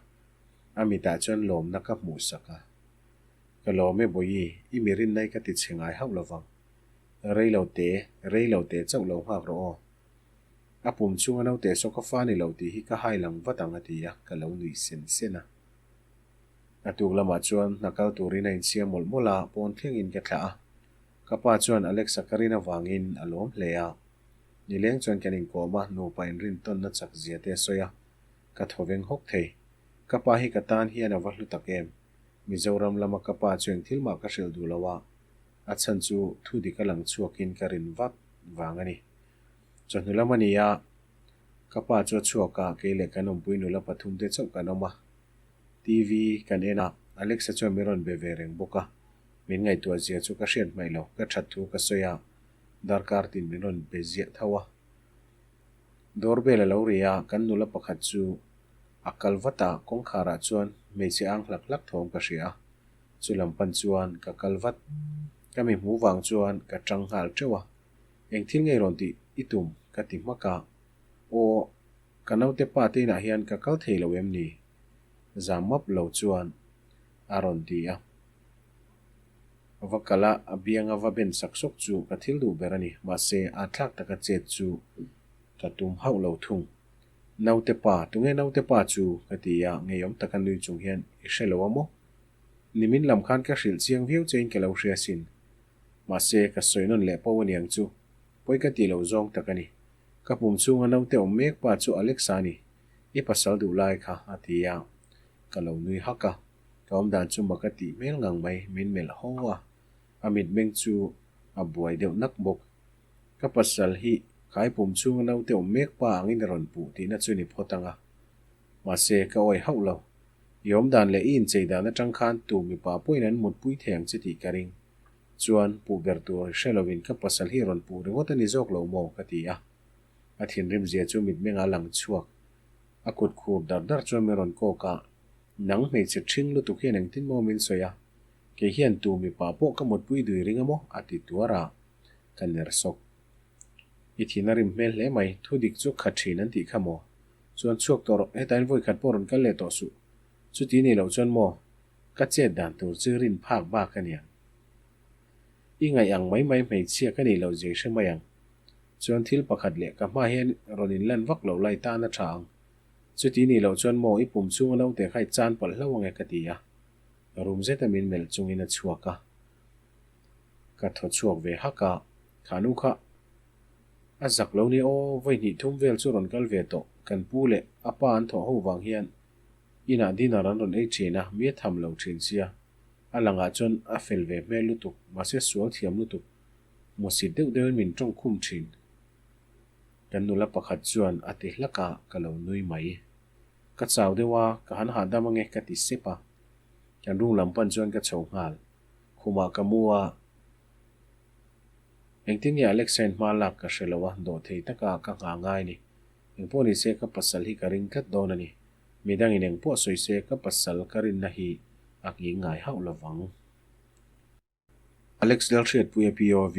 A mitah chuan lawmna ka hmuh sak a. Ka lawm e Bawihi, i mi rinna i ka ti chhe ngai hauh lovang. Rei lo te, rei lo te chauh lo nghak rawh aw. A pum chhunga naute saw ka fa ni lo tih hi ka hai lang vat ang a ti a, ka lo nuih sen sen a. A tuk lamah chuan hna kal turin a insiam mawlh mawlh a, pawn thlengin ka thlah a. Ka pa chuan Alexa ka rin avangin a lawm hle a. Nileng chuan kan inkawm a, nupa inrintawnna chak zia te a sawi a, ka thaw veng hawk thei. Ka pa hi ka tan hian a va hlu tak em? Mizoram lama ka pa chu engthil mah ka hrilh duh lo a, a chhan chu thu dik a lang chhuakin ka rin vak vang a ni. Chawhnu lam a ni a, ka pa chu a chhuak a, kei leh kan awmpui nula pathum te chauh kan awm a. TV kan en a, Alexa chuan min rawn be ve reng bawk a. Min ngaihtuah zia chu ka hriat hmaih lo, ka that thu ka sawi a, darkar tin min rawn be ziah tho a. Doorbell a lo ri a, kan nula pakhat chu a kal vat a, kawngkhar ah chuan hmeichhe ang hlak hlak thawm ka hria a, chu lam pan chuan ka kal vat. Ka mi hmuh vang chuan ka tang nghal teuh a, eng thil ngei rawn tih i tum ka ti hmak a, aw ka naute pa te inah hian ka kal thei lo em ni? Zam map lo chuan a rawn ti a. Va kal a, a bianga va ben sak sawk chu ka thil duh ber a ni. Mahse, a thlak taka chet chu ka tum hauh lo thung. Naute pa, tunge naute pa chu? ka ti a, ngeiawm taka nui chung hian, I hre lo a maw? Nimin lam khan ka hrilh chiang viau chein ka lo hria sin. Mahse, ka sawi nawn leh pawh a niang chu. Pawi ka tih loh zawng tak a ni. Ka pum chhunga naute awm mek pa chu Alexa a ni. I pasal duh lai kha, a ti a. Ka lo nui hak a. Ka awm dan chu mak a tih hmel ngang mai, min melh ho a. A mitmeng chu a buai deuh nak bawk. Ka pasal hi khai pum chhunga naute awm mek pa angin a rawn puh tihna chu ni phawt ang a. Mahse, ka awih hauh lo. I awm dan leh i inchei dan atang khan tu mipa pawhin an mutpui thei ang che tih ka ring. Chuan, puh ber tur hre lovin ka pasal hi rawn puh ringawt a ni zawk lo maw? ka ti a. A thinrim zia chu mitmeng a lang chhuak. A kut khur dar dar chuan min rawn kawk a, Nang hmeichhe ṭhing lutuk hian engtin maw min sawi a? Kei hian tu mipa pawh ka mutpui dui ring a maw? a ti tuar a, ka ner sawk. I thin a rim hmel hle mai, thu dik chu kha ṭhin an tih kha maw? Chuan chhuak tawh rawh, hetah in vawi khat pawh rawn kal leh tawh suh. Chuti ni loh chuan maw? Ka chet dan tur chu rin phak bak a niang. I ngaih ang mai mai hmeichhia ka nih loh zia i hre mai ang. Chuan thil pakhat leh ka hma hian rawn inlan vak loh lai tan a tha ang. Chuti nih loh chuan maw i pum chhunga naute kha i chan palh hlauh ange ka ti a. Rum zeta min melh chungin a chhuak a. Ka thaw chhuak ve hak a, kha nu kha a zak lo ni aw, vawi hnih thum vel chu rawn kal ve tawh, kan pu leh a pa an thawh ho vang hian inah dinner an rawn ei thin a, mi a tham lo thin sia. A langah chuan a fel ve hmel lutuk, mahse sual thiam lutuk, hmusit deuh deuhin min tawng khum thin. Kan nula pakhat chuan a ti hlak a, ka lo nui mai. Ka chau deuh a, ka han hahdam ange ka ti sep a. Kan room lam pan chuan ka chho nghal. Khumah ka mu a, engtin nge Alexa-in hma lak ka hre lo a, dawhthei taka ka nghah ngai ni. Engpawh ni se ka pasal hi ka ring tlat dawn a ni. Midangin engpawh sawi se ka pasal ka rinna hi a nghing ngai hauh lovang. Alex Lalhriatpuia POV,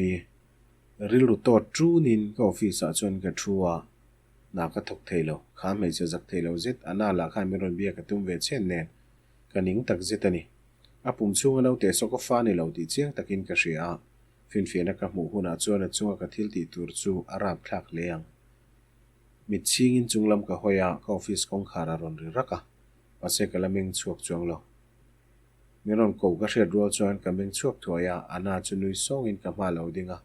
Rilru tawt ṭunin ka office ah chuan ka thu a, hna ka thawk thei lo. Kha hmeichhe zak thei lo zet, a na lah khan min rawn biak a tum ve chhen nen ka ning tak zet a ni. A pum chhunga naute saw ka fa ni lo tih chiang takin ka hria a, finfiahna ka hmuh hunah chuan a chunga ka thil tih tur chu a rapthlak hle ang. Mit chhingin chunglam ka hawi a, ka office kawngkhar a rawn ri rak a, mahse ka la meng chhuak chuang lo. Min rawn ko ka hriat rual chuan ka meng chhuak thuai a, Anna chu nui sawngin ka hma lo ding a.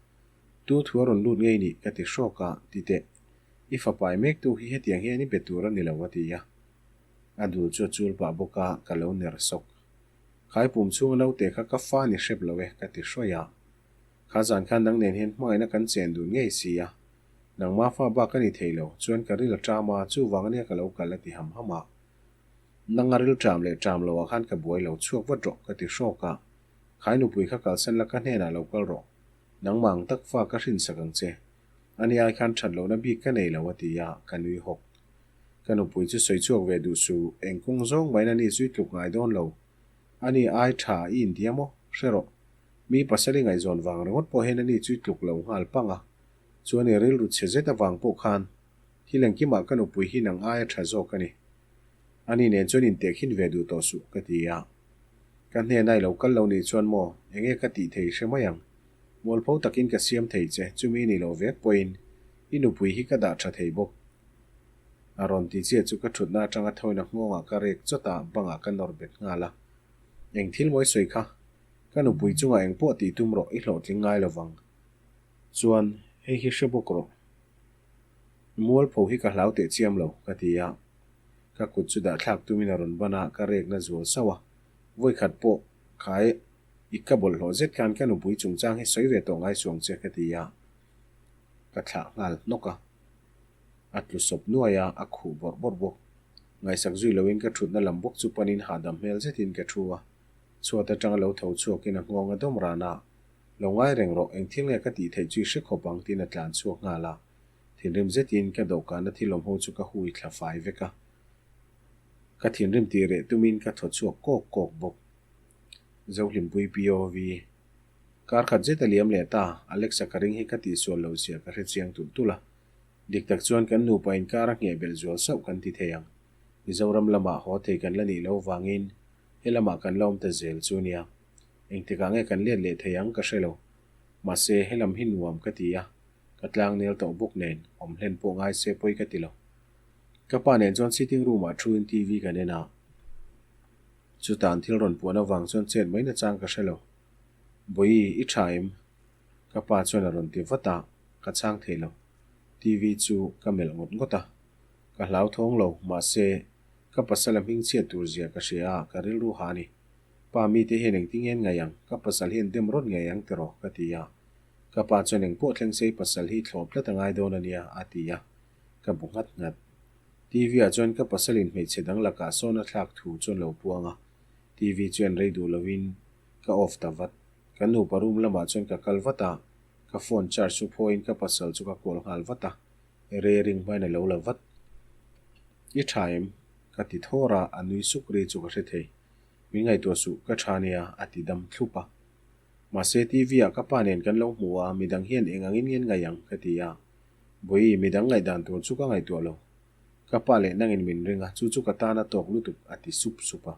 Tu thu a rawn lut ngei nih ka ti hrawk a, ti teh. I fapai mektu hi hetiang hian i be tur a ni lo a ti a. A dul chu a chul pah bawk a, ka lo ner sawk. Khai pum chhunga naute kha ka fa ni hrep lo e ka ti hrawih a. Kha zan khan nang nen hian hmangaihna kan chen dun ngei si a. Nangma fa bak ka ni thei lo, chuan ka ril a ṭam a, chuvang ania ka lo kal a ti ham ham a. Nang a ril ṭam leh ṭam lo ah khan ka buai lo, chhuak vat rawh ka ti hrawk a. Khai nupui kha kalsan la ka hnenah lo kal rawh. Nangmah ang tak fa ka hrinsak ang che. Ani ai khan ṭhat lohna bik ka nei lo a ti a, ka nui hawk. Ka nupui chu sawi chhuak ve duh su, eng kawng zawng maiin ani chu i tluk ngai dawn lo. Ani ai ṭha i intia maw? Hre rawh. Mi pasal i ngaihzawn vang ringawt pawh hian ani chu i tluk lo nghal pang a. Chuan i rilru chhe zet avang pawh khan thil engkimah ka nupui hi nang aia ṭha zawk a ni. Ani nen chuan intehkhin ve duh tawh suh ka ti a. Ka hnena i lo kal lo nih chuan maw, enge ka tih thei hre mai ang. Mualpho takin ka siam thei che, chumi ni lo vek pawhin i nupui hi ka dah tha thei bawk. A rawn ti chiah chu ka thutna atanga thawina nghawngah ka rek chawt a, bangah ka nawr bet nghal a. Eng thil mawi sawi kha? Ka nupui chungah eng pawh tih tum rawh, i hlawhtling ngai lovang. Chuan, hei hi hre bawk rawh. Mualpho hi ka hlau teh chiam lo, ka ti a. Ka kut chu dah thlak tumin a rawn ban a, ka rekna zual sauh a. Vawikhat pawh khai I ka bawlhhlawh zet khan ka nupui chungchang hi sawi ve tawh ngai suang che ka ti a, ka thlah nghal hnawk a. A tlu sawp nuai a, a khuh bawrh bawrh bawk. Ngaihsak zui loin ka thutna lam bawk chu panin hahdam hmel zetin ka thu a. Chhuat atanga lo tho chhuakin a nghawng a dawm ran a, Lo ngai reng rawh, eng thil nge ka tih theih chu i hre khawp ang tiin a tlan chhuak nghal a. Thinrim zetin ka dawhkana thil awm ho chu ka hui thla fai vek a. Ka thinrim tih reh tumin ka thaw chhuak kawk kawk bawk. Zohlimpui POV. Kar khat zet a liam leh ta, Alexa ka ring hi ka tihsual lo zia ka hre chiang tulh tulh a. Dik tak chuan kan nupa inkar a ngheh belh zual sauh kan ti thei ang. Mizoram lamah haw thei kan la nih loh vangin he lamah kan la awm ta zel chu nia. Engtikah nge kan let leh thei ang ka hre lo. Mahse, helam hi nuam ka ti a, ka tlangnel tawh bawk nen awm hlen pawh ngai se pawi ka ti lo. Ka pa nen chuan sitting room ah thu in TV kan en a. Chuta an thil rawn puan avang chuan chet mai nachang ka hre lo. Bawihi, i tha em? Ka pa chuan a rawn ti vat a, ka chhang thei lo. TV chu ka melh ngawt ngawt a. Ka hlauthawng lo, mahse, ka pasal a hming chhiat tur zia ka hria a, ka rilru ha a ni. Pa mite hian engtin nge an ngaih ang? Ka pasal hian dem rawt ngei ang tiraw? ka ti a. Ka pa chuan engpawh thleng se i pasal hi thlawp tlat a ngai dawn a nia, a ti a. Ka bu nghat nghat. TV ah chuan ka pasalin hmeichhe dang lakah sawn a thlak thu chuan lo puang a. TV chu en rei duh lovin ka off ta vat. Ka nupa room lamah chuan ka kal vat a, ka phone charge chu phawiin ka pasal chu ka call nghal vat a. Rering hmain a lo la vat. I tha em? Ka ti thawr a, a nui suk ri chu ka hre thei. Min ngaihtuah suh, ka tha nia, a ti dam thlup a. Mahse TV ah ka pa nen kan lo hmu a, midang hian eng angin nge an ngaih ang? ka ti a. Bawihi, midang ngaihdan tur chu ka ngaihtuah lo. Ka pa leh nangin min ring a, chu chu ka tan a tawk lutuk, a ti sup sup a.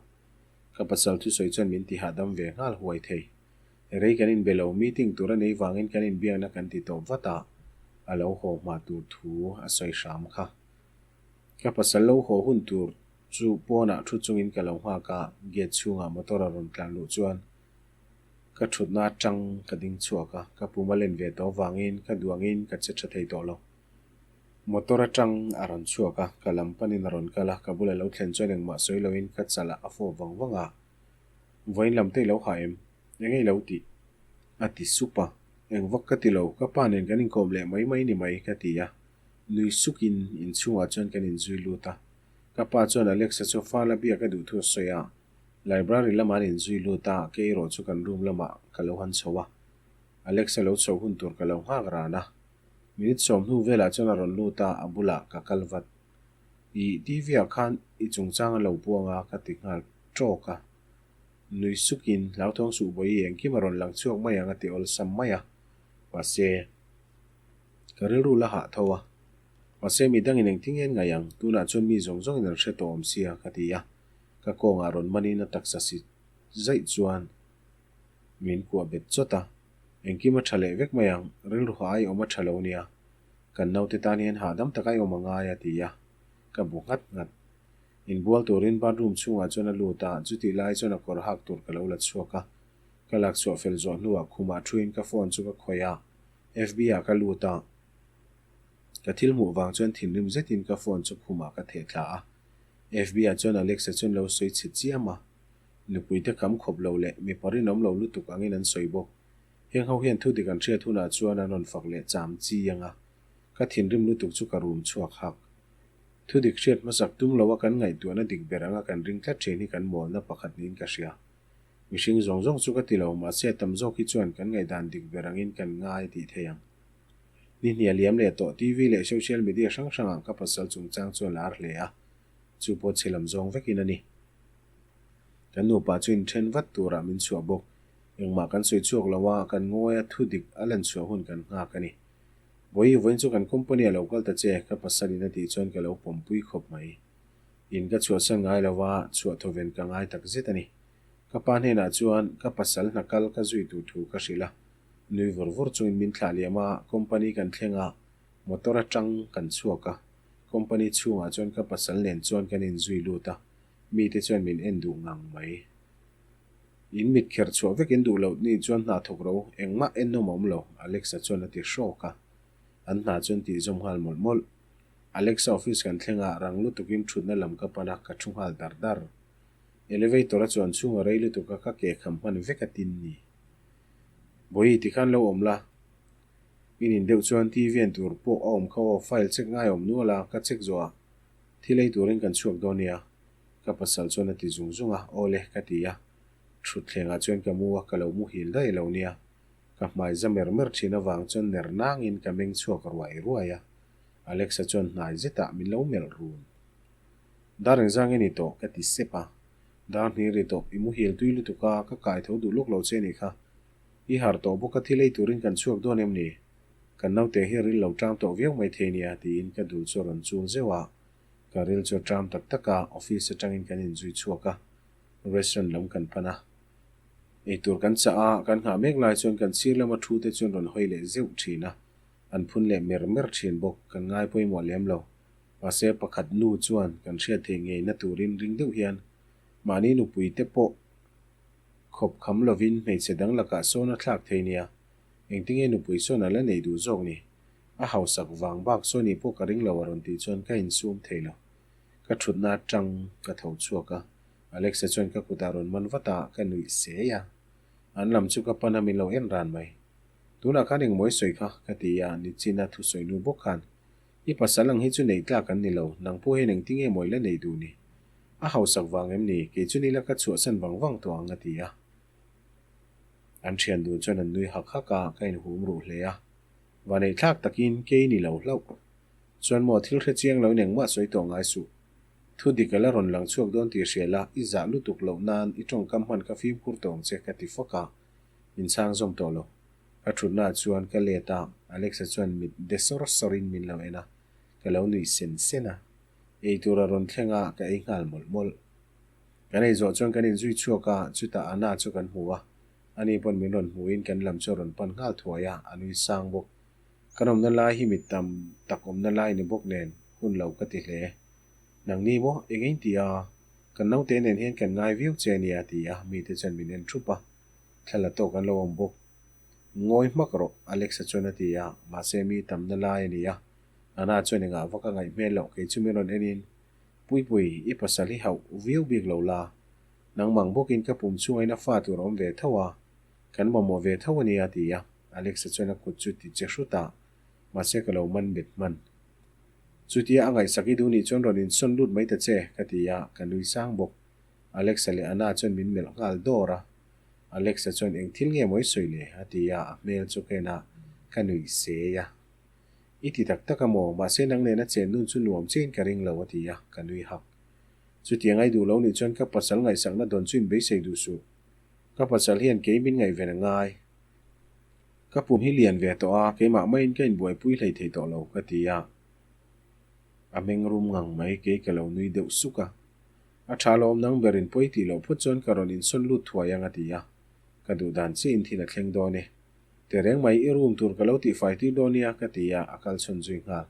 Ka pasal thusawi chuan min ti hahdam ve nghal huai thei. Rei kan inbe lo, meeting tur a nei vangin kan inbiakna kan ti tawp vat a, a lo haw hma tur thu a sawi hram kha. Ka pasal lo haw hun tur chu pawnah thu chungin ka lo nghak a, gate chhungah motor a rawn tlan luh chuan ka thutna atang ka ding chhuak a, ka pum a len ve tawh vangin ka duangin ka che tha thei tawh lo. Motor atang a rawn chhuak a, ka lam panin a rawn kal a, ka bula lo thlen chuan engmah sawi loin ka chalah a fawp vang vang a, Vawiin lam te i lo ha em? Eng nge i lo tih? A ti sup a, Eng vak ka ti lo, ka pa nen kan inkawm leh mai mai ni mai ka ti a, nui sukin inchhungah chuan kan inzui lut a. Ka pa chuan Alexa chu fala biak a duh thu a sawi a, library lamah an inzui lut a, kei erawh chu kan room lamah ka lo han chho a. Alexa lo chho hun tur ka lo nghak ran a. Minute 10 velah chuan a rawn lut a, a bulah ka kal vat. I TV ah khan i chungchang a lo buang a ka ti nghal tawk a. Nui sukin hlauthawng suh bawi engkim a rawn lang chhuak mai ang a ti awlsam mai a. Mahse, ka rilru la hah tho a. Mahse, midangin engtin nge an ngaih ang? Tunah chuan mi zawng zawngin an hre tawh awm sia ka ti a. Ka kawngah rawn manin a taksa si zaih chuan min kuah bet chawt a. Engkim a tha leh vek mai ang, rilru hah ai awm a tha lo nia. Kan naute tan hian hahdam tak ai awm a ngai a ti a, ka bu nghat nghat. Inbual turin bathroom chhungah chuan a lut a, chutih lai chuan a kawr hak tur ka lo la chhuak a. Ka lak chhuah fel zawh hnuah khumah thuin ka phone chu ka khawih a, FB ah ka lut a. Ka thil hmuh vang chuan thinrim zetin ka phone chu khumah ka theh thla a. FB ah chuan Alexa chuan lo sawi chhe chiam a, nupuite kham khawp lo leh mipa rinawm lo lutuk angin an sawi bawk. Heng ho hian thu dik an hriat hunah chuan an rawn fak leh cham chi ang a, ka thinrim lutuk chu ka rum chhuak hak. Thu dik hriat hmasak tum loa kan ngaihtuahna dik ber anga kan ring tlat thin hi kan mawlna pakhat niin ka hria. Mihring zawng zawng chu ka ti lo, mahse a tam zawk hi chuan kan ngaihdan dik ber angin kan ngai tih thei ang. Ni hnia liam leh tawh TV leh social media hrang hrangah ka pasal chungchang chu a lar hle a, chu pawh chhe lam zawng vekin a ni. Kan nupa chu inthen vat turah min chhuah bawk. Engmah kan sawi chhuak lo a, kan ngawi a thu dik a lan chhuah hun kan nghak a ni. Vawi vawiin chu kan company a lo kal ta che, ka pasalin a tih chuan ka lo pawmpui khawp mai. In ka chhuahsan ngai lo a, chhuah thawven ka ngai tak zet a ni. Ka pa hnenah chuan ka pasal hna kal ka zui tur thu ka hrilh a, nui vur vur chungin min thlah liam a, company kan thleng a, motor atang kan chhuak a, company chhungah chuan ka pasal nen chuan kan inzui lut a, mite chuan min en duh ngang mai. In mit kher chhuah vek in duh loh ni chuan hna thawk ro engmah en nawm a awm lo, Alexa chuan a ti hrawk a. An hna chuan tih zawm nghal mawlh mawlh. Alexa office kan thleng a, rang lutukin thutna lam ka pan a, ka thu nghal dar dar. Elevator a chuan chhung a rei lutuk a, ka ke kham hman vek a tin ni. Bawihi tikhan lo awm la. In in deuh chuan TV en tur pawh a awm kha aw, file check ngai awm nual a, ka check zawh a, thil ei turin kan chhuak dawn nia. Ka pasal chuan a ti zung zung a, Aw le, ka ti a. Thutthlengah chuan ka mu a, ka lo muhil daih lo nia. Ka hmai za mer mer thin avang chuan ner nangin ka meng chhuak ruai ruai a. Alexa chuan hnai zetah min lo melh run. Dar engzang nge ni tawh? ka ti sep a. Dar hnih ri tawh, i muhil tui lutuk a, ka kai tho duh lawk lo che ni kha. I harh tawh bawk a thil ei turin kan chhuak dawn em ni? Kan naute hi ril lo tang tawh viau mai thei nia tiin ka dul chu a rawn chul zeuh a. Ka ril chu a ṭam tak tak a, office aṭangin kan inzui chhuak a, restaurant lam kan pan a. Eitur kan chah a, kan nghah mek lai chuan kan sir lama thu te chuan rawn hawi leh zeuh thin a, an phun leh mer mer thin bawk, kan ngai pawimawh lem lo. Mahse pakhat nu chuan kan hriat theih ngeina turin ring deuh hian mahni nupui te pawh khawp kham lovin hmeichhe dang lakah sawn a thlak thei nia, engtinge nupui sawn a la neih duh zawk ni? A hausak vang bak sawn nih pawh ka ring lo a rawn tih chuan ka insum thei lo. Ka thutna atang ka tho chhuak a, Alexa chuan ka kutah rawn man vat a, ka nuih sei a. An lam chu ka pan a min lo en ran mai. Tunah khan engmaw i sawi kha? ka ti a, Nichina thusawi nu bawk khan I pasal ang hi chu neih tlak an ni lo, nang pawh hian engtinge maw i la nei duh ni? A hausak vang em ni? Kei chu nila ka chhuahsan vang vang tawh ang a ti a. An thian dun chuan an nui hak hak a, ka inhum ruh hle a. Vaneih thlak takin kei ni lo hlauh. Chuan maw thil hre chiang lo in engmah sawi tawh ngai suh. Thu dik a la rawn lang chhuak dawn tih hria la, i zah lutuk loh nan i tawngkam hman ka fimkhur tawh ang che ka ti fak a, min chhang zawm tawh lo. Ka thutnaah chuan ka let a, Alexa chuan mit de sawr sawrin min lo en a, ka lo nuih sen sen a. Ei tur a rawn thleng a, ka ei nghal mawlh mawlh. Kan ei zawh chuan kan inzui chhuak a, chutah Anna chu kan hmu a. Ani pawn min rawn hmuhin kan lam chu a rawn pan nghal thuai a, a nui sang bawk. Kan awmna lai hi mit tam tak awmna lai ni bawk nen hun lo ka ti hle. Nangni maw eng eng ti a? Kan naute nen hian kan ngai viau che ania a ti a, mite chuan min en thup a. Thla la tawk an lo awm bawk. Ngawi hmak rawh, Alexa chuan a ti a, mahse mi tamna lai a ni a. Anna chuan engah vak a ngaih hmel loh, kei chu min rawn enin, Puipui, i pasal hi hauh viau bik lo la. Nangmang bawkin ka pum chungain a fa tur a awm ve tho a, kan mamawh ve tho a nia, a ti a. Alexa chuan a kut chu ti che hrut a, mahse ka lo man bet hman. Chutia a ngaihsak i duh nih chuan rawn insawn lut mai ta che, ka ti a, ka nui sang bawk. Alexa leh Anna chuan min melh nghal dawr a. Alexa chuan eng thil nge maw i sawi le? a ti a, a hmel chu ka en a, ka nuih sei a. I ti tak tak a maw? Mahse nang nena chen nun chu nuam chiahin ka ring lo, a ti a, ka nui hak. Chutiang ai duh lo nih chuan ka pasal ngaihsakna dawn chu inbeisei duh suh. Ka pasal hian kei min ngaihven a ngai. Ka pum hi lian ve tawh a, keimah maiin ka inbuaipui hlei thei tawh lo, ka ti a. A meng rum ngang mai, kei ka lo nui deuh suk a. A tha lawm nang berin pawi tih loh phawt chuan ka rawn insawn lut thuai ang a ti a. Ka duh dan chiahin thil a thleng dawn e. Tehreng mai i room tur ka lo tihfai tir dawn nia ka ti a, a kal chhawn zui nghal.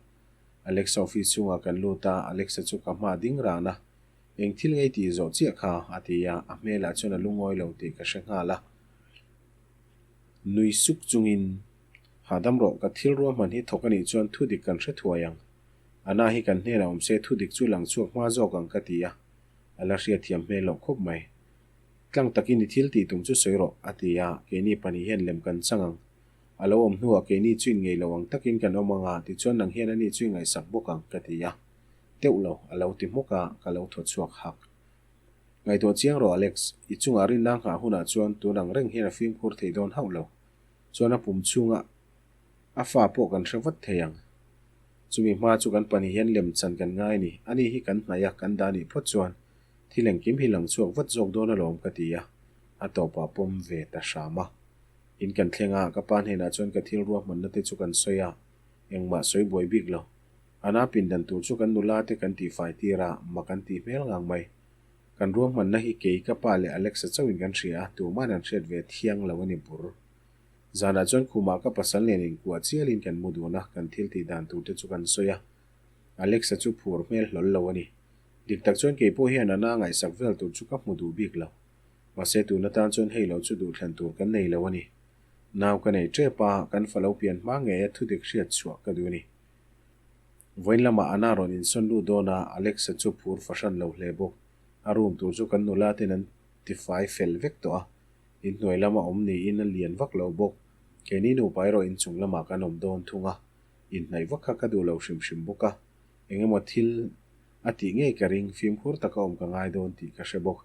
Alexa office chhungah kan lut a, Alexa chu ka hma ding ran a. Eng thil ngei tih zawh chiah kha a ti a, a hmelah chuan a lungawi lo tih ka hre nghal a. Nui suk chungin, Hahdam rawh, ka thil ruahman hi thawk a nih chuan thu dik kan hre thuai ang. Anna hi kan hnenah awm se thu dik chu lang chhuak hma zawk ang ka ti a, a la hriatthiam hmel loh khawp mai. Tlang takin i thil tih tum chu sawi rawh, a ti a, keini pahnih hian lem kan chang ang. A lo awm hnuah keini chu inngei lo ang takin kan awm ang a, tichuan nang hian ani chu i ngaihsak bawk ang, ka ti a. Teuh lo, a lo ti hmawk a, ka lo thaw chhuak hak. Ngaihtuah chiang rawh Alex, i chungah rinna nghah hunah chuan tun ang reng hian a fimkhur thei dawn hauh lo. Chuan a pum chhunga a fa pawh kan hre vat thei ang. Chumi hma chu kan pahnih hian lem chan kan ngai a ni. Ani hi kan hnaih a, kan dah nih phawt chuan thil engkim hi lang chhuak vat zawk dawn alawm ka ti a, a tawpah pawm ve ta hram a. In kan thleng a, ka pa hnenah chuan ka thil ruahmanna te chu kan sawi a, engmah sawi buai bik lo. Ana pindan tur chu kan nula te kan tihfai tir a, mak an tih hmel ngang mai. Kan ruahmanna hi kei, ka pa leh Alexa chauhin kan hria a, tuma'n an hriat ve thiang lo a ni bur. Zanah chuan khumah ka pasal nen inkuah chialin kan mu dun a, kan thil tih dan tur te chu kan sawi a. Alexa chu phur hmel hlawl lo a ni. Dik tak chuan kei pawh hian Ana ngaihsak vel tur chu ka hmu duh bik lo. Mahse tun atan chuan hei lo chu duhthlan tur kan nei lo a ni. Nau ka nei tep a, kan fa lo pian hma ngei a thudik hriat chhuah ka duh a ni. Vawiin lamah Ana rawn insawn lut dawn a, Alexa chu phur fahran lo hle bawk. A room tur chu kan nula ten an tifai fel vek tawh a, inhnuai lama awm niin a lian vak lo bawk. Keini nupa erawh inchung lamah kan awm dawn thung a, inhnaih vak kha ka duh lo hrim hrim bawk a, eng emaw thil a tih ngei ka ring, fimkhur taka awm ka ngai dawn tih ka hre bawk.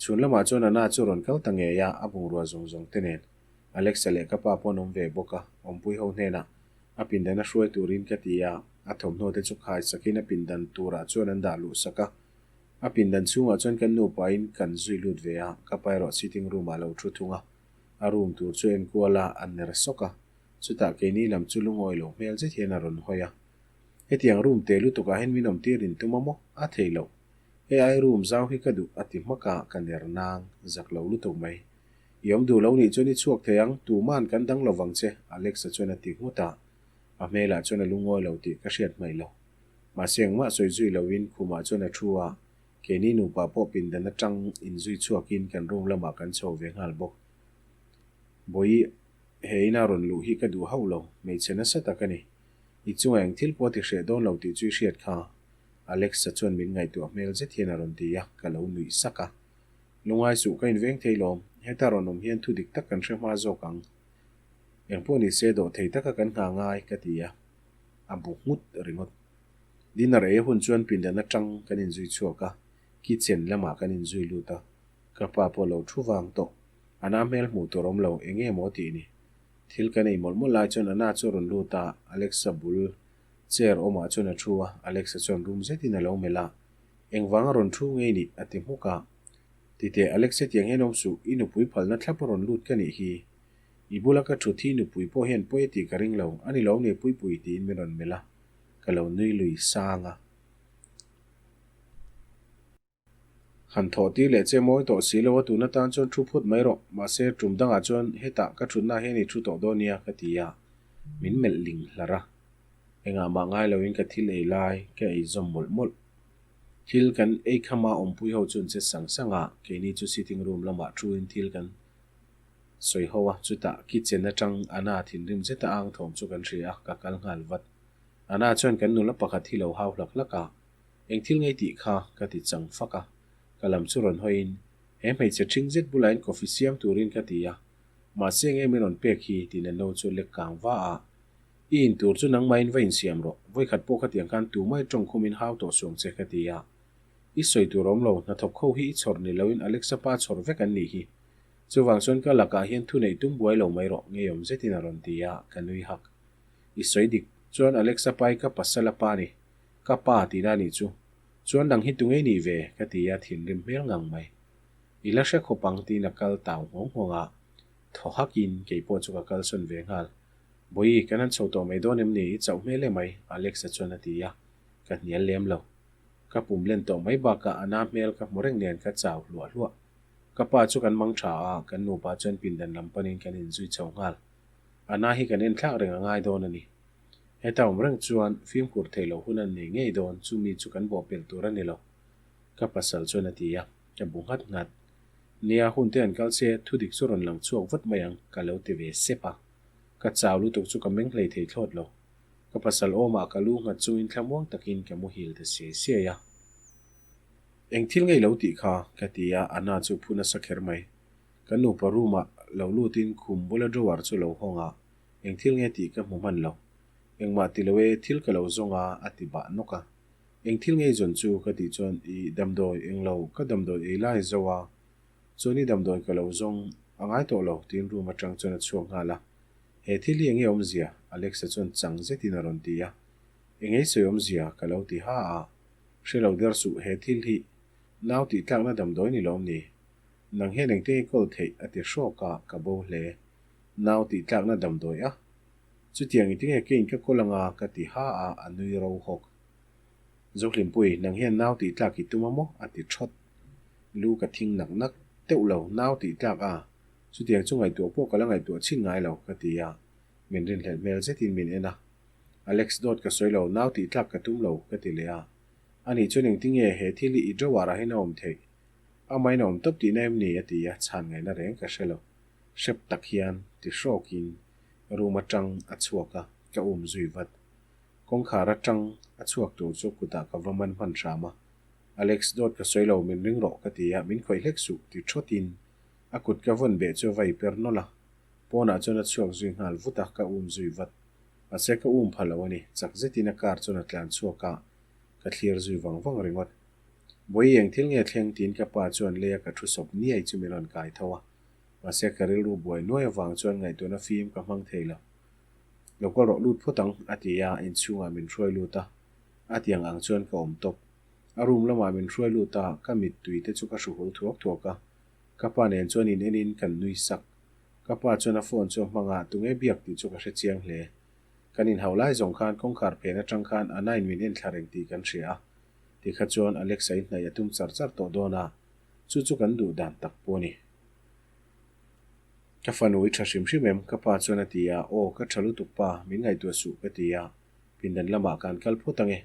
Chhun lamah chuan Ana chu rawn kal ta ngei a, a bungrua zawng zawng te nen. Alexa leh ka pa pawh an awm ve bawk a, awmpui ho hnenah a pindan a hruai turin ka ti a, a thawmhnaw te chu khai sakin a pindan turah chuan an dah luh sak a. A pindan chhungah chuan kan nupain kan zui lut ve a, ka pa erawh sitting room ah lo thu thung a. A room tur chu enkual a, a ner sawk a. Chutah keini lam chu lungawi lo hmel zet hian a rawn hawi a. Hetiang room te lutukah hian min awmtir intum a maw? A thei loh. Hei ai room zau hi ka duh a ti hmak a, ka ner nang, zak lo lutuk mai. I awm duh lo nih chuan i chhuak thei ang, tuman kan dang lo vang che, Alex-a chuan a ti nghut a. A hmelah chuan a lungawi lo tih ka hriat hmaih lo. Mahse engmah sawi zui loin khumah chuan a thu a, keini nupa pawh pindan atang inzui chhuakin kan room lamah kan chho ve nghal bawk. Bawihi, he ina rawn luh hi ka duh hauh lo, hmeichhe nasa tak a ni. I chungah eng thil pawh a ti hreh dawn lo tih chu i hriat kha, Alex-a chuan min ngaihtuah hmel zet hian a rawn ti a, ka lo nuih sak a. Lungai suh ka inveng thei lawm, heta rawn awm hian thu dik tak kan hre hma zawk ang. Eng pawh ni se dawh thei taka kan nghah ngai, ka ti a. A bu nghut ringawt. Dinner ei hun chuan pindan atang kan inzui chhuak a, kitchen lamah kan inzui lut a. Ka pa pawh lo thu vang tawh. Ana hmel hmuh tur awm lo, eng nge maw tih ni. Thil kan ei mawlh mawlh lai chuan Ana chu a rawn lut a, Alexa bul chair awmah chuan a thu a, Alexa chuan rum zetin a lo melh a, Engvang a rawn thu ngei nih? a ti hmuk a. Titeh, Alex hetiang hian awm suh, i nupui phalna thlap a rawn lut ka nih hi. I bula ka thut hi nupui pawh hian pawi a tih ka ring lo, a ni lo nge Puipui tiin min rawn melh a, ka lo nui lui sang a. Han thawh tir leh che mawi tawh si lo a tun atan chuan thu phut mai rawh, mahse tum dangah chuan hetah ka thutna hian i thu tawh dawn nia ka ti a, min melh ling hlar a. Engah mah ngai loin ka thil ei lai ka ei zawm mawlh mawlh. Thil kan ei khama awmpui ho chu an che sang sang a, keini chu sitting room lamah thuin thil kan sawi ho a, chutah kitchen atang Anna thinrim zeta ang thawm chu kan hria a, ka kal nghal vat. Anna chuan kan nula pakhat hi lo hau hlak hlak a, Eng thil ngei tih kha ka ti chang fak a, ka lam chu rawn hawiin, He hmeichhe ṭhing zet bulain coffee siam turin ka ti a, mahse enge min rawn pek hi tiin a no chu lek kang va a, I in tur chu nangmahin va insiam rawh, vawikhat pawh khatiang khan tumai ṭawng khumin hau tawh suang che ka ti a, I sawi tur awm lo, hnathawk ho hi i chhawr ni loin Alexa pa chhawr vek an nih hi. Chuvang chuan ka lakah hian thu neih tum buai lo mai rawh, ngeiawm zetin a rawn ti a, ka nui hak. I sawi dik chuan Alexa pai ka pasal a pa ni. Ka pa tihna nih chu. Chuan nang hi tunge nih ve? ka ti a, thinrim hmel ngang mai. I la hre khawp ang tiin a kal tau nghawng nghawng a, thaw hakin kei pawh chu ka kalsawn ve nghal. Bawihi, kan han chho tawh mai dawn em ni? I chauh hmel emai, Alex-a chuan a ti a, ka hnial lem lo. Ka pum len tawh mai bakah a na hmel ka hmu reng nen ka chau hluah hluah. Ka pa chu kan mang tha a, kan nupa chuan pindan lam panin kan inzui chho nghal. A na hi kan enthlak reng a ngai dawn a ni. Heta awm reng chuan fimkhur theih loh hun an nei ngei dawn, chumi chu kan bawhpelh tur a ni lo, ka pasal chuan a ti a, ka bu nghat nghat. Nia, hun te an kal che, thudik chu rawn lang chhuak vat mai ang, ka lo ti ve sep a. Ka chau lutuk chu ka meng hlei thei thlawt lo. Ka pasal awmah ka lu nghat chungin thlamuang takin ka muhil ta siai siai a. Eng thil ngei lo tih kha, ka ti a, Anna chu phu nasa kher mai. Kan nupa room-ah lo lutin khum bula drawer chu lo hawng a, Eng thil nge tih ka hmu hman lo. Engmah ti lo e, thil ka lo zawng a, a ti bah nawk a. Eng thil ngei zawn chu ka tih chuan i damdawi eng lo, ka damdawi ei lai zo a, chuan i damdawi ka lo zawng a ngai tawh lo tiin room atang chuan a chhuak nghal a. He thil hi enge awmzia? Alexa chuan chang zetin a rawn ti a. Engei sawi awmzia? ka lo ti ha a. Hre lo der suh, he thil hi nau tih tlakna damdawi ni lawm ni? Nang hian engte nge kawl theih? a ti hrawk a, ka bo hle. Nau tih tlakna damdawi a, chutiang i tinge keiin ka kawl anga ka ti ha a, a nui ro hawk. Zohlimpui, nang hian nau tih tlak i tum a maw? a ti thawt. Lu ka thing nak nak teuh lo, nau tih tlak a, chutiang chu ngaihtuah pawh ka la ngaihtuah chhin ngai lo, ka ti a, min rinhlelh hmel zetin min en a. Alex dawt ka sawi lo, nau tih tlak ka tum lo, ka ti leh a. Anih chuan engtinge he thil hi i drawer ah hian a awm theih? Amahin a awm tawp tihna em ni? a ti a, chhan ngaihna reng ka hre lo. Hrep tak hian ti hrawkin room atang a chhuak a, ka um zui vat. Kawngkhar atang a chhuak tur chu kutah ka va man hman hram a, Alex dawt ka sawi lo min ring rawh ka ti a, min khawih hlek suh ti thawtin a kut ka vawn beh chu a va i per nawlh a, pawnah chuan a chhuak zui nghal vut a, ka um zui vat. Mahse ka um pha lo a ni, chak zetin a car chuan a tlan chhuak a, ka thlir zui vang vang ringawt. Bawihi eng thil nge thleng tiin ka pa chuan lei a ka thu sawp niai chu min rawn kai tho a. Mahse ka rilru buai nuai avang chuan ngaihtuahna fim ka hmang thei lo. Lo kal rawh lut phawt ang, a ti a, inchhungah min hruai lut a. A tiang ang chuan ka awm tawp. A room lamah min hruai lut a, ka mittui te chu ka hru hul thuak thuak a. Ka pa nen chuan in enin kan nui sak. Ka pa chuan a phone chu a hmang a, tunge biak tih chu ka hre chiang hle. Kan inhauh lai zawng khan kawngkhar phen atang khan Anna-in min en thla reng tih kan hria a. Tikha chuan Alexa in hnaih a tum char char tawh dawn a, Chu chu kan duh dan tak pawh a ni. Ka fanu i tha hrim hrim em? Ka pa chuan a ti a, Aw, ka tha lutuk pa, min ngaihtuah suh ka ti a, pindan lamah kan kal phawt ange.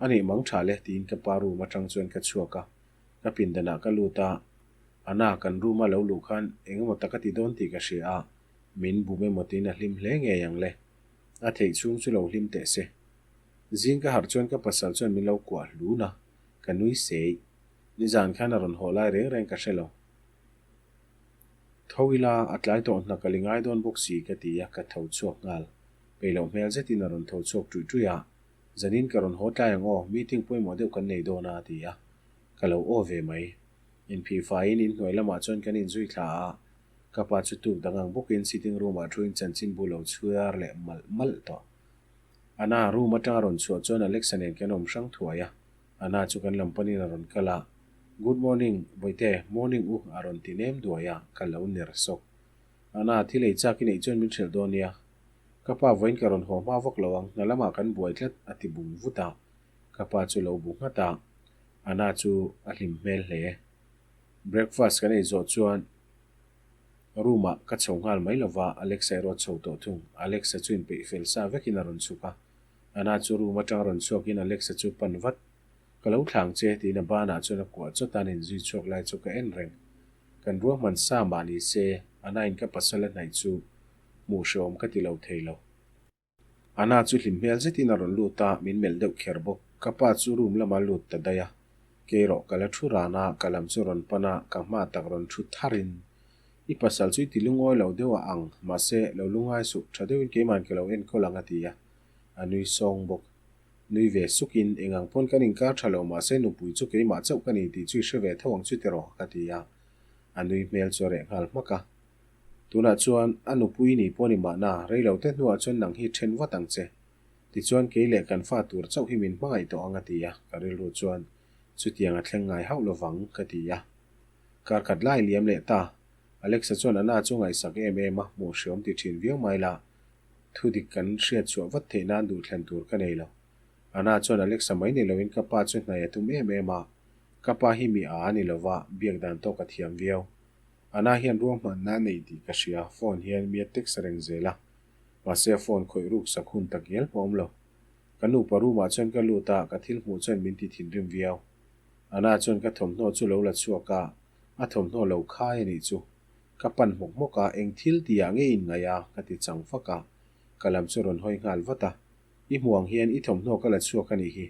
A nih mang tha le tiin ka pa room atang chuan ka chhuak a, ka pindanah ka lut a, Ana kan room a lo luh khan engemaw tak a ti dawn tih ka hria a, min bum emaw tiin a hlim hle ngei ang le. A theih chhung chu lo hlim teh se. Zing ka harh chuan ka pasal chuan min lo kuah hlun a, ka nui sei. Nizan khan a rawn haw lai reng reng ka hre lo. Tho ila, a tlai tawh hna ka li ngai dawn bawk si ka ti a, ka tho chhuak nghal. Peih loh hmel zetin a rawn tho chhuak ṭuih ṭuih a, Zanin ka rawn haw tlai ang aw, meeting pawimawh deuh kan nei dawn a a ti a, ka lo aw ve mai. Inphihfaiin inhnuai lamah chuan kan inzui thla a, ka pa chu tuk dang ang bawkin sitting room ah thuin chanchinbu lo chhiar leh malh malh tawh. Anna room atanga rawn chhuah chuan Alexa nen kan awm hrang thuai a, Anna chu kan lam panin a rawn kal a, Good morning, Bawihte, morning u a rawn ti nem duai a, ka lo ner sawk. Anna, thil ei chak i neih chuan min hrilh dawn nia. Ka pa vawiin ka rawn haw hma vak lo ang, hna lamah kan buai tlat a ti bung vut a, ka pa chu lo bu nghat a, Anna chu a hlim hmel hle. Breakfast kan ei zawh chuan room ah ka chho nghal mai lova, Alexa erawh a chho tawh thung. Alexa chu inpeih fel sa vekin a rawn chhuk a, Anna chu room atang rawn chhuakin Alexa chu pan vat. Ka lo thlang che tiin a banah chuan a kuah chawt a, an inzui chhuak lai chu ka en reng. Kan ruahman sa mah ni se, Anna in ka pasal a hnaih chu hmuh hrehawm ka ti lo thei lo. Anna chu hlim hmel zetin a rawn lut a, min melh deuh kher bawk. Ka pa chu room lama lut ta daih a. Kei rawh ka la thu ran a, ka lam chu rawn pan a, ka hma tak rawn thu tharin, I pasal chu i ti lungawi lo deuh a ang, mahse, lo lungai suh, tha deuhin keimahin ka lo enkawl ang a ti a. A nui sawng bawk. Nui ve sukin, Eng ang pawn kan inkar tha lo, mahse nupui chu keimah chauh ka ni tih chu i hre ve tho ang chu tiraw? ka ti a. A nui hmel chu a reh nghal hmak a. Tunah chuan a nupui ni pawh ni mahna, rei lo te hnuah chuan nang hi then vat ang che. Tichuan kei leh kan fa tur chauh hi min hmangaih tawh ang a ti a, ka rilru chuan chutiang a thleng ngai hauh lovang ka ti a. Kar khat lai liam leh ta, Alexa chuan Anna chu ngaihsak em em a, hmuh hriawm ti thin viau mai la, thu dik kan hriat chhuah vat theih nan duh thlen tur ka nei lo. Anna chuan Alexa mai ni loin ka pa chu hnaih a tum em em a, ka pa hi mi a a ni lova, biak dan tawk a thiam viau. Anna hian ruahmanna a nei tih ka hria, phone hian mi a text reng zel a, mahse a phone khawih ruk sak hun tak ngial pawh awm lo. Ka nupa room ah chuan ka lut a, ka thil hmuh chuan min ti thinrim viau. Anna chuan ka thawmhnaw chu lo la chhuak a, a thawmhnaw lo khai a nih chu. Ka pan hmawk hmawk a, eng thil tih ah nge in ngaih a? ka ti chang fak a, ka lam chu rawn hawi nghal vat a. I hmuh ang hian i thawmhnaw ka la chhuak a nih hi.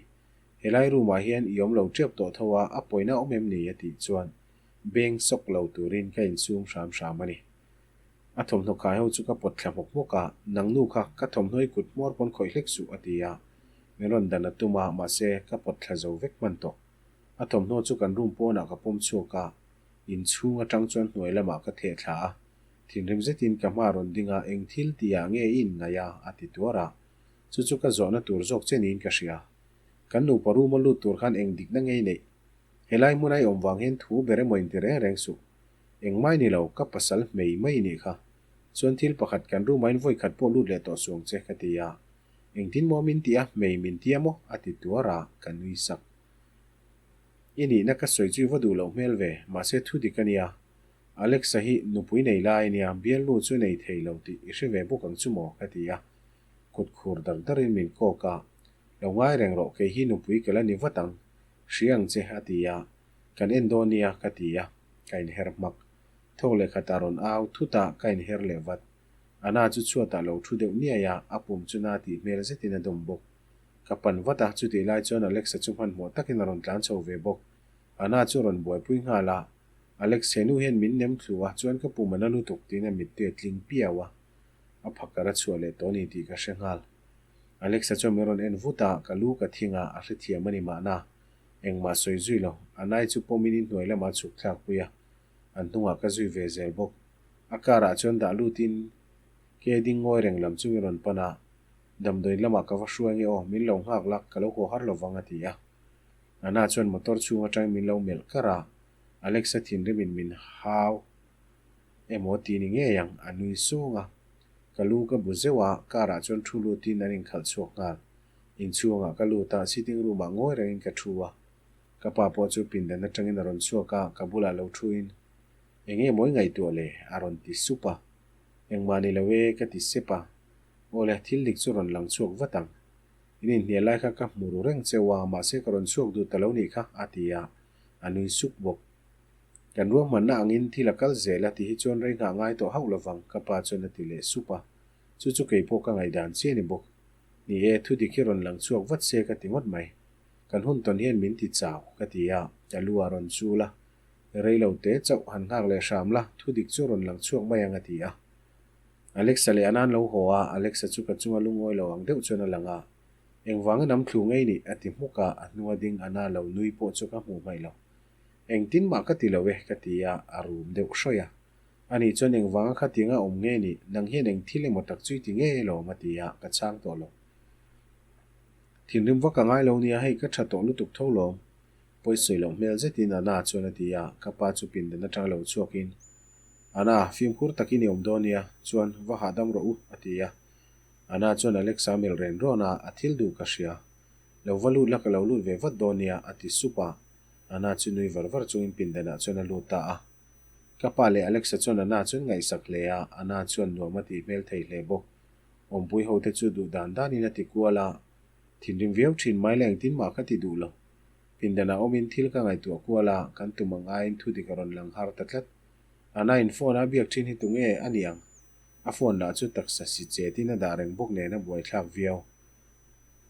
Helai room ah hian i awm lo tep tawh tho a, a pawina awm em ni? a tih chuan Beng sawk lo turin ka insum hram hram a ni. A thawmhnaw kai ho chu ka pawt thla hmawk hmawk a, Nang nu kha, ka thawmhnaw i kut hmuar pawn khawih hlek suh, a ti a. Min rawn dan a tum a, mahse, ka pawt thla zo vek hman tawh. A thawmhnaw chu kan room pawnah ka pawm chhuak a, inchhung atang chuan hnuai lamah ka theh thla a. Thinrim zetin ka hma rawn ding a, Eng thil tihah nge i inngaih a? a ti tuar a. Chu chu ka zawhna tur zawk che niin ka hria. Kan nupa room a lut tur khan eng dikna nge i neih? Helai hmun a i awm vang hian thu ber emaw inti reng reng suh. Engmai ni lo, ka pasal hmei mai i nih kha. Chuan thil pakhat kan room ah in vawi khat pawh lut leh tawh suang che ka ti a. Engtin maw min ti a, hmei min tia maw? a ti tuar a, ka nui sak. I nihna ka sawi chu i va duh loh hmel ve, mahse thu dik a nia. Alexa hi nupui nei lai a nia, bialnu chu nei thei lo tih i hre ve bawk ang chu maw? ka ti a. Kut khur dar darin min kawk a, Lo ngai reng rawh, kei hi nupui ka la ni vat ang. Hria ang che, a ti a. Kan en dawn nia, ka ti a. Ka inher hmak. Thawk leh khatah rawn au thut a, ka inher leh vat. Anna chu chhuatah lo thu deuh niai a, a pum chu na tih hmel zetin a dawm bawk. Ka pan vat a, chutih lai chuan Alexa chu hmanhmawh takin a rawn tlan chho ve bawk. Anna chu a rawn buaipui nghal a, Alex, he nu hian min nem thlu a, chuan ka pum a na lutuk, tiin a mittui a tling piau a. A phakar a chhuah leh tawh a ni tih ka hre nghal. Alexa chuan min rawn en vut a, ka lu ka thing a, a hrethiam a ni mahna. Engmah sawi zui lo, a nai chu pawmin inhnuai lamah a chhuk thlak pui a, an hnungah ka zui ve zel bawk. A car ah chuan dah lutin ke ding ngawi reng lam chu min rawn pan a, Damdawiin lamah ka va hruai nge aw, min lo nghak la, ka lo haw har lo vang a ti a. Anna chuan motor chhung atangin min lo melh kar a, Alexa thinrimin min hau emaw ti ni ngei ang, a nui sawng a. Ka lu ka bu zeuh a, car ah chuan thu lutin an inkhalh chhuak nghal. Inchhungah ka lut a, sitting room ah ngawi rengin ka thu a. Ka pa pawh chu pindan atangin a rawn chhuak a, ka bulah lo thuin, Eng nge mawi ngaihtuah le? a rawn ti sup a. Engmah ni lo e, ka ti sep a. Aw le, thil dik chu rawn lang chhuak vat ang. In inhnial lai kha ka hmu ru reng cheu a, mahse ka rawn chhuak duh ta lo nih kha, a ti a, a nui suk bawk. Kan ruahmanna angin thil a kal zel a tih hi chuan rei nghah ngai tawh hauh lovang, ka pa chuan a ti leh sup a. Chu chu kei pawh ka ngaihdan chiah a ni bawk. Ni e, thu dik hi rawn lang chhuak vat se ka ti ngawt mai. Kan hun tawn hian min ti chau, ka ti a, ka lu a rawn chul a. Rei lo te chauh han nghak leh hram la, thu dik chu rawn lang chhuak mai ang a ti a. Alexa leh Ana an lo haw a, Alexa chu ka chunga lungawi lo ang deuh chuan a lang a. Engvangin am thlu ngei nih? a ti hmuk a, a hnunga ding Ana lo nui pawh chu ka hmuh hmaih lo. Engtin mah ka ti lo e, ka ti a, a rum deuh hrawih a. Ani chuan engvanga khatianga awm nge nih? Nang hian eng thil emaw tak chu i ti ngei alawm a ti a, ka chhang tawh lo. Thinrim vak a ngai lo nia, hei ka tha tawh lutuk tho lawm. Pawisawi loh hmel zetin Ana chuan a ti a, ka pa chu pindan atang lo chhuakin, Ana, fimkhur takin i awm dawn nia, chuan va hahdam rawh u, a ti a. Ana chuan Alexa melh ren rawn a, a thil duh ka hria. Lo va lut la ka lo lut ve vat dawn nia, a ti sup a. Ana chu nui var var chungin pindanah chuan a lut ta a. Ka pa leh Alexa chuan Ana chuan ngaihsak hle a, Ana chuan nuam a tih hmel thei hle bawk. Awmpui ho te chu duh dan danin a ti kual a, thinrim viau thin mai la engtin mah ka ti duh lo. Pindanah awmin thil ka ngaihtuah kual a, kan tum ang aiin thu dik a rawn lang har ta tlat. Ana in phone a biak thin hi tunge a ni ang? A phone lah chu taksa si chetin a dah reng bawk nen a buaithlak viau.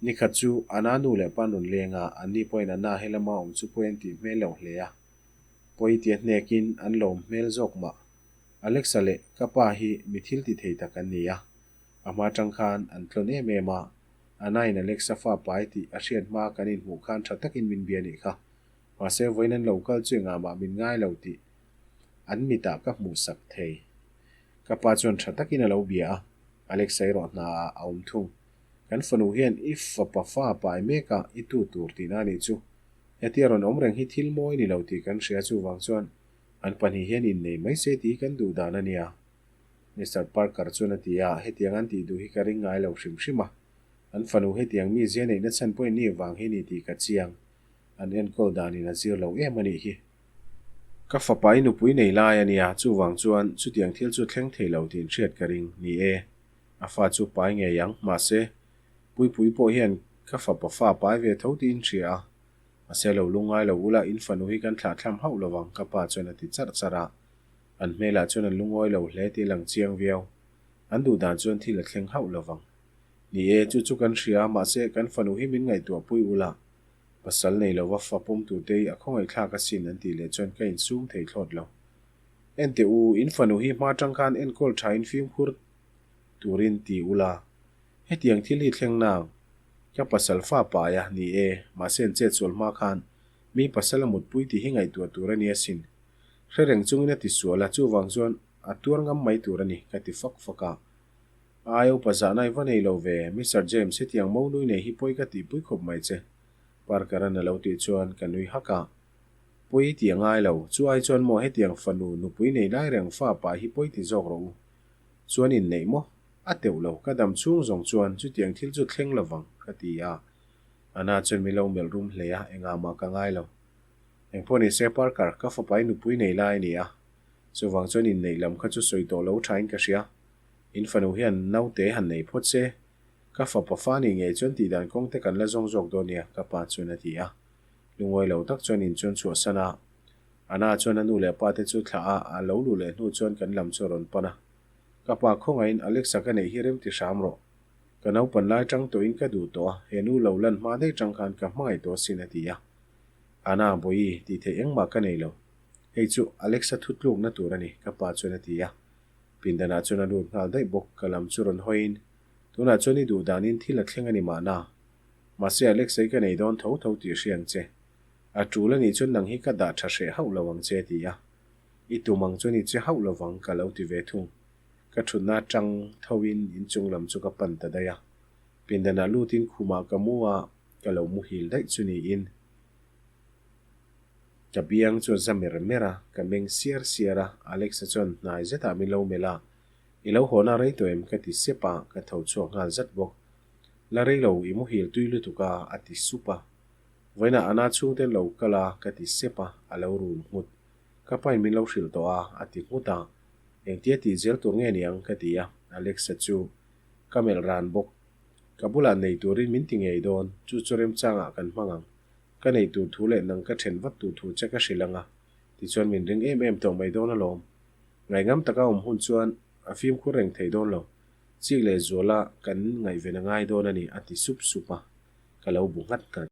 Nikhat chu Ana nu leh pa an rawn leng a, anni pawhin Ana he lama awm chu pawi an tih hmel loh hle a. Pawi tia hnekin an lawm hmel zawk mah. Alexa leh ka pa hi mi thil ti thei tak an ni a, a hma tang khan an tlawn em em a, Ana in Alexa fa pai tih a hriat hma kan inhmuh khan tha takin min bia nih kha. Mahse vawiin an lo kal chu engah mah min ngai lo tih an mitah ka hmuh sak thei. Ka pa chuan tha takin a lo bia a, Alexa erawh hna ah a awm thung. Kan fanu hian i fapa fa pai mek a, i tu tur tihna a nih chu. Hetia rawn awm reng hi thil mawi ni lo tih kan hria chuvang chuan An pahnih hian innei mai se tih kan duh dan a nia. Mister Parker chuan a ti a, hetiang an tih duh hi ka ring ngai lo hrim hrim a. An fanu hetiang mi zia neihna chhan pawhin ni vang hi ni tih ka chiang. An enkawl danin a zir lo em a nih hi. Ka fapa i nupui nei lai a nia, chuvang chuan chutiang thil chu thleng thei lo tih inhriat ka ring, ni e. A fa chu pai ngei ang, mahse, Puipui pawh hian ka fapa fa pai ve tho tih inhria a. Mahse lo lungngai lo ula in fanu hi kan thlah thlam hauh lo ang ka pa chuan a ti charh charh a. An hmelah chuan an lungawi lo hle tih a lang chiang viau. An duh dan chuan thil a thleng hauh lo vang. Ni e, chu chu kan hria a, mahse kan fanu hi min ngaihtuah pui ula. Pasal nei lova fa pawm tur te hi a khawngaihthlak asin an tih leh chuan ka insum thei thlawt lo. Enteh u, in fanu hi hma tang khan enkawl tha in fimkhur turin ti ula. Hetiang thil hi thleng nang. Ka pasal fa pai a, ni e, mahse an chet sual hma khan mi pasal a mutpui tih hi ngaihtuah tur a ni asin. Hre reng chungin a ti sual a, chuvang chuan a tuar ngam mai tur a ni, ka ti fak fak a. A ai upa zahna i va nei lo ve, Mister James, hetiang mo nui nei hi pawi ka tihpui khawp mai che, Parker-a'n a lo tih chuan ka nui hak a. Pawi i tih a ngai lo, chu ai chuan maw hetiang fanu nupui nei lai reng fa pai hi pawi ti zawk rawh u. Chuan inneih maw? A teuh lo, ka dam chhung zawng chuan chutiang thil chu thleng lo vang, ka ti a. Anna chuan min lo melh rum hle a, engah mah ka ngai lo. Engpawh ni se Parker, ka fapa i nupui nei lai a ni a. Chuvang chuan inneih lam kha chu sawi tawh lo thain ka hria. In fanu hian naute han nei phawt se, ka fapa fa nih ngei chuan tihdan kawng te kan la zawng zawk dawn nia, ka pa chuan a ti a. Lungawi lo tak chuan in chuan chhuahsan a. Anna chuan a nu leh pa te chu thlah a, a lo luh leh hnu chuan kan lam chu a rawn pan a. Ka pa khawngaihin Alexa ka neih hi rem ti hram rawh. Ka naupan lai tang tawhin ka duh tawh a, he nu lo lan hma daih tang khan ka hmangaih tawh asin a ti a. Anna, Bawihi, tih theih engmah ka nei lo. Hei chu Alexa thutlukna tur a ni, ka pa chuan a ti a. Pindanah chuan a lut nghal daih bawk, ka lam chu rawn hawiin, Tunah chuan i duh danin thil a thleng a ni mahna. Mahse Alexa hi ka nei dawn tho tho tih hria ang che. A tul a nih chuan nang hi ka dah tha hreh hauh lo ang che a ti a. I tum ang chuan i che hauh lovang ka lo ti ve thung. Ka thutna atang thoin inchung lam chu ka pan ta daih a. Pindanah lutin khumah ka mu a, ka lo muhil daih chu niin. Ka biang chu a za mer mer a, ka meng siar siar a, Alexa chuan hnai zetah min lo melh a, I lo haw na rei tawh em? ka ti sep a, ka tho chhuak nghal zat bawk. La rei lo, i muhil tui lutuk a, a ti sup a. Vawiinah Ana chhungten lo kal a, ka ti sep a, a lo rum nghut. Ka pain min lo hrilh tawh a, a ti nghut a. Engtia tih zel tur nge niang ka ti a, Alexa chu ka melh ran bawk. Ka bulah nei turin min ti ngei dawn, chu chu remchangah kan hmang ang. Ka nei tur thu leh nang ka then vat tur thu che ka hrilh ang a, tichuan min ring em em tawh mai dawn alawm. Ngaihngam taka awm hun chuan a fimkhur reng thei dawn lo. Chik leh zuala kan ngaihven a ngai dawn a ni, a ti sup sup a, ka lo bu nghat nghat.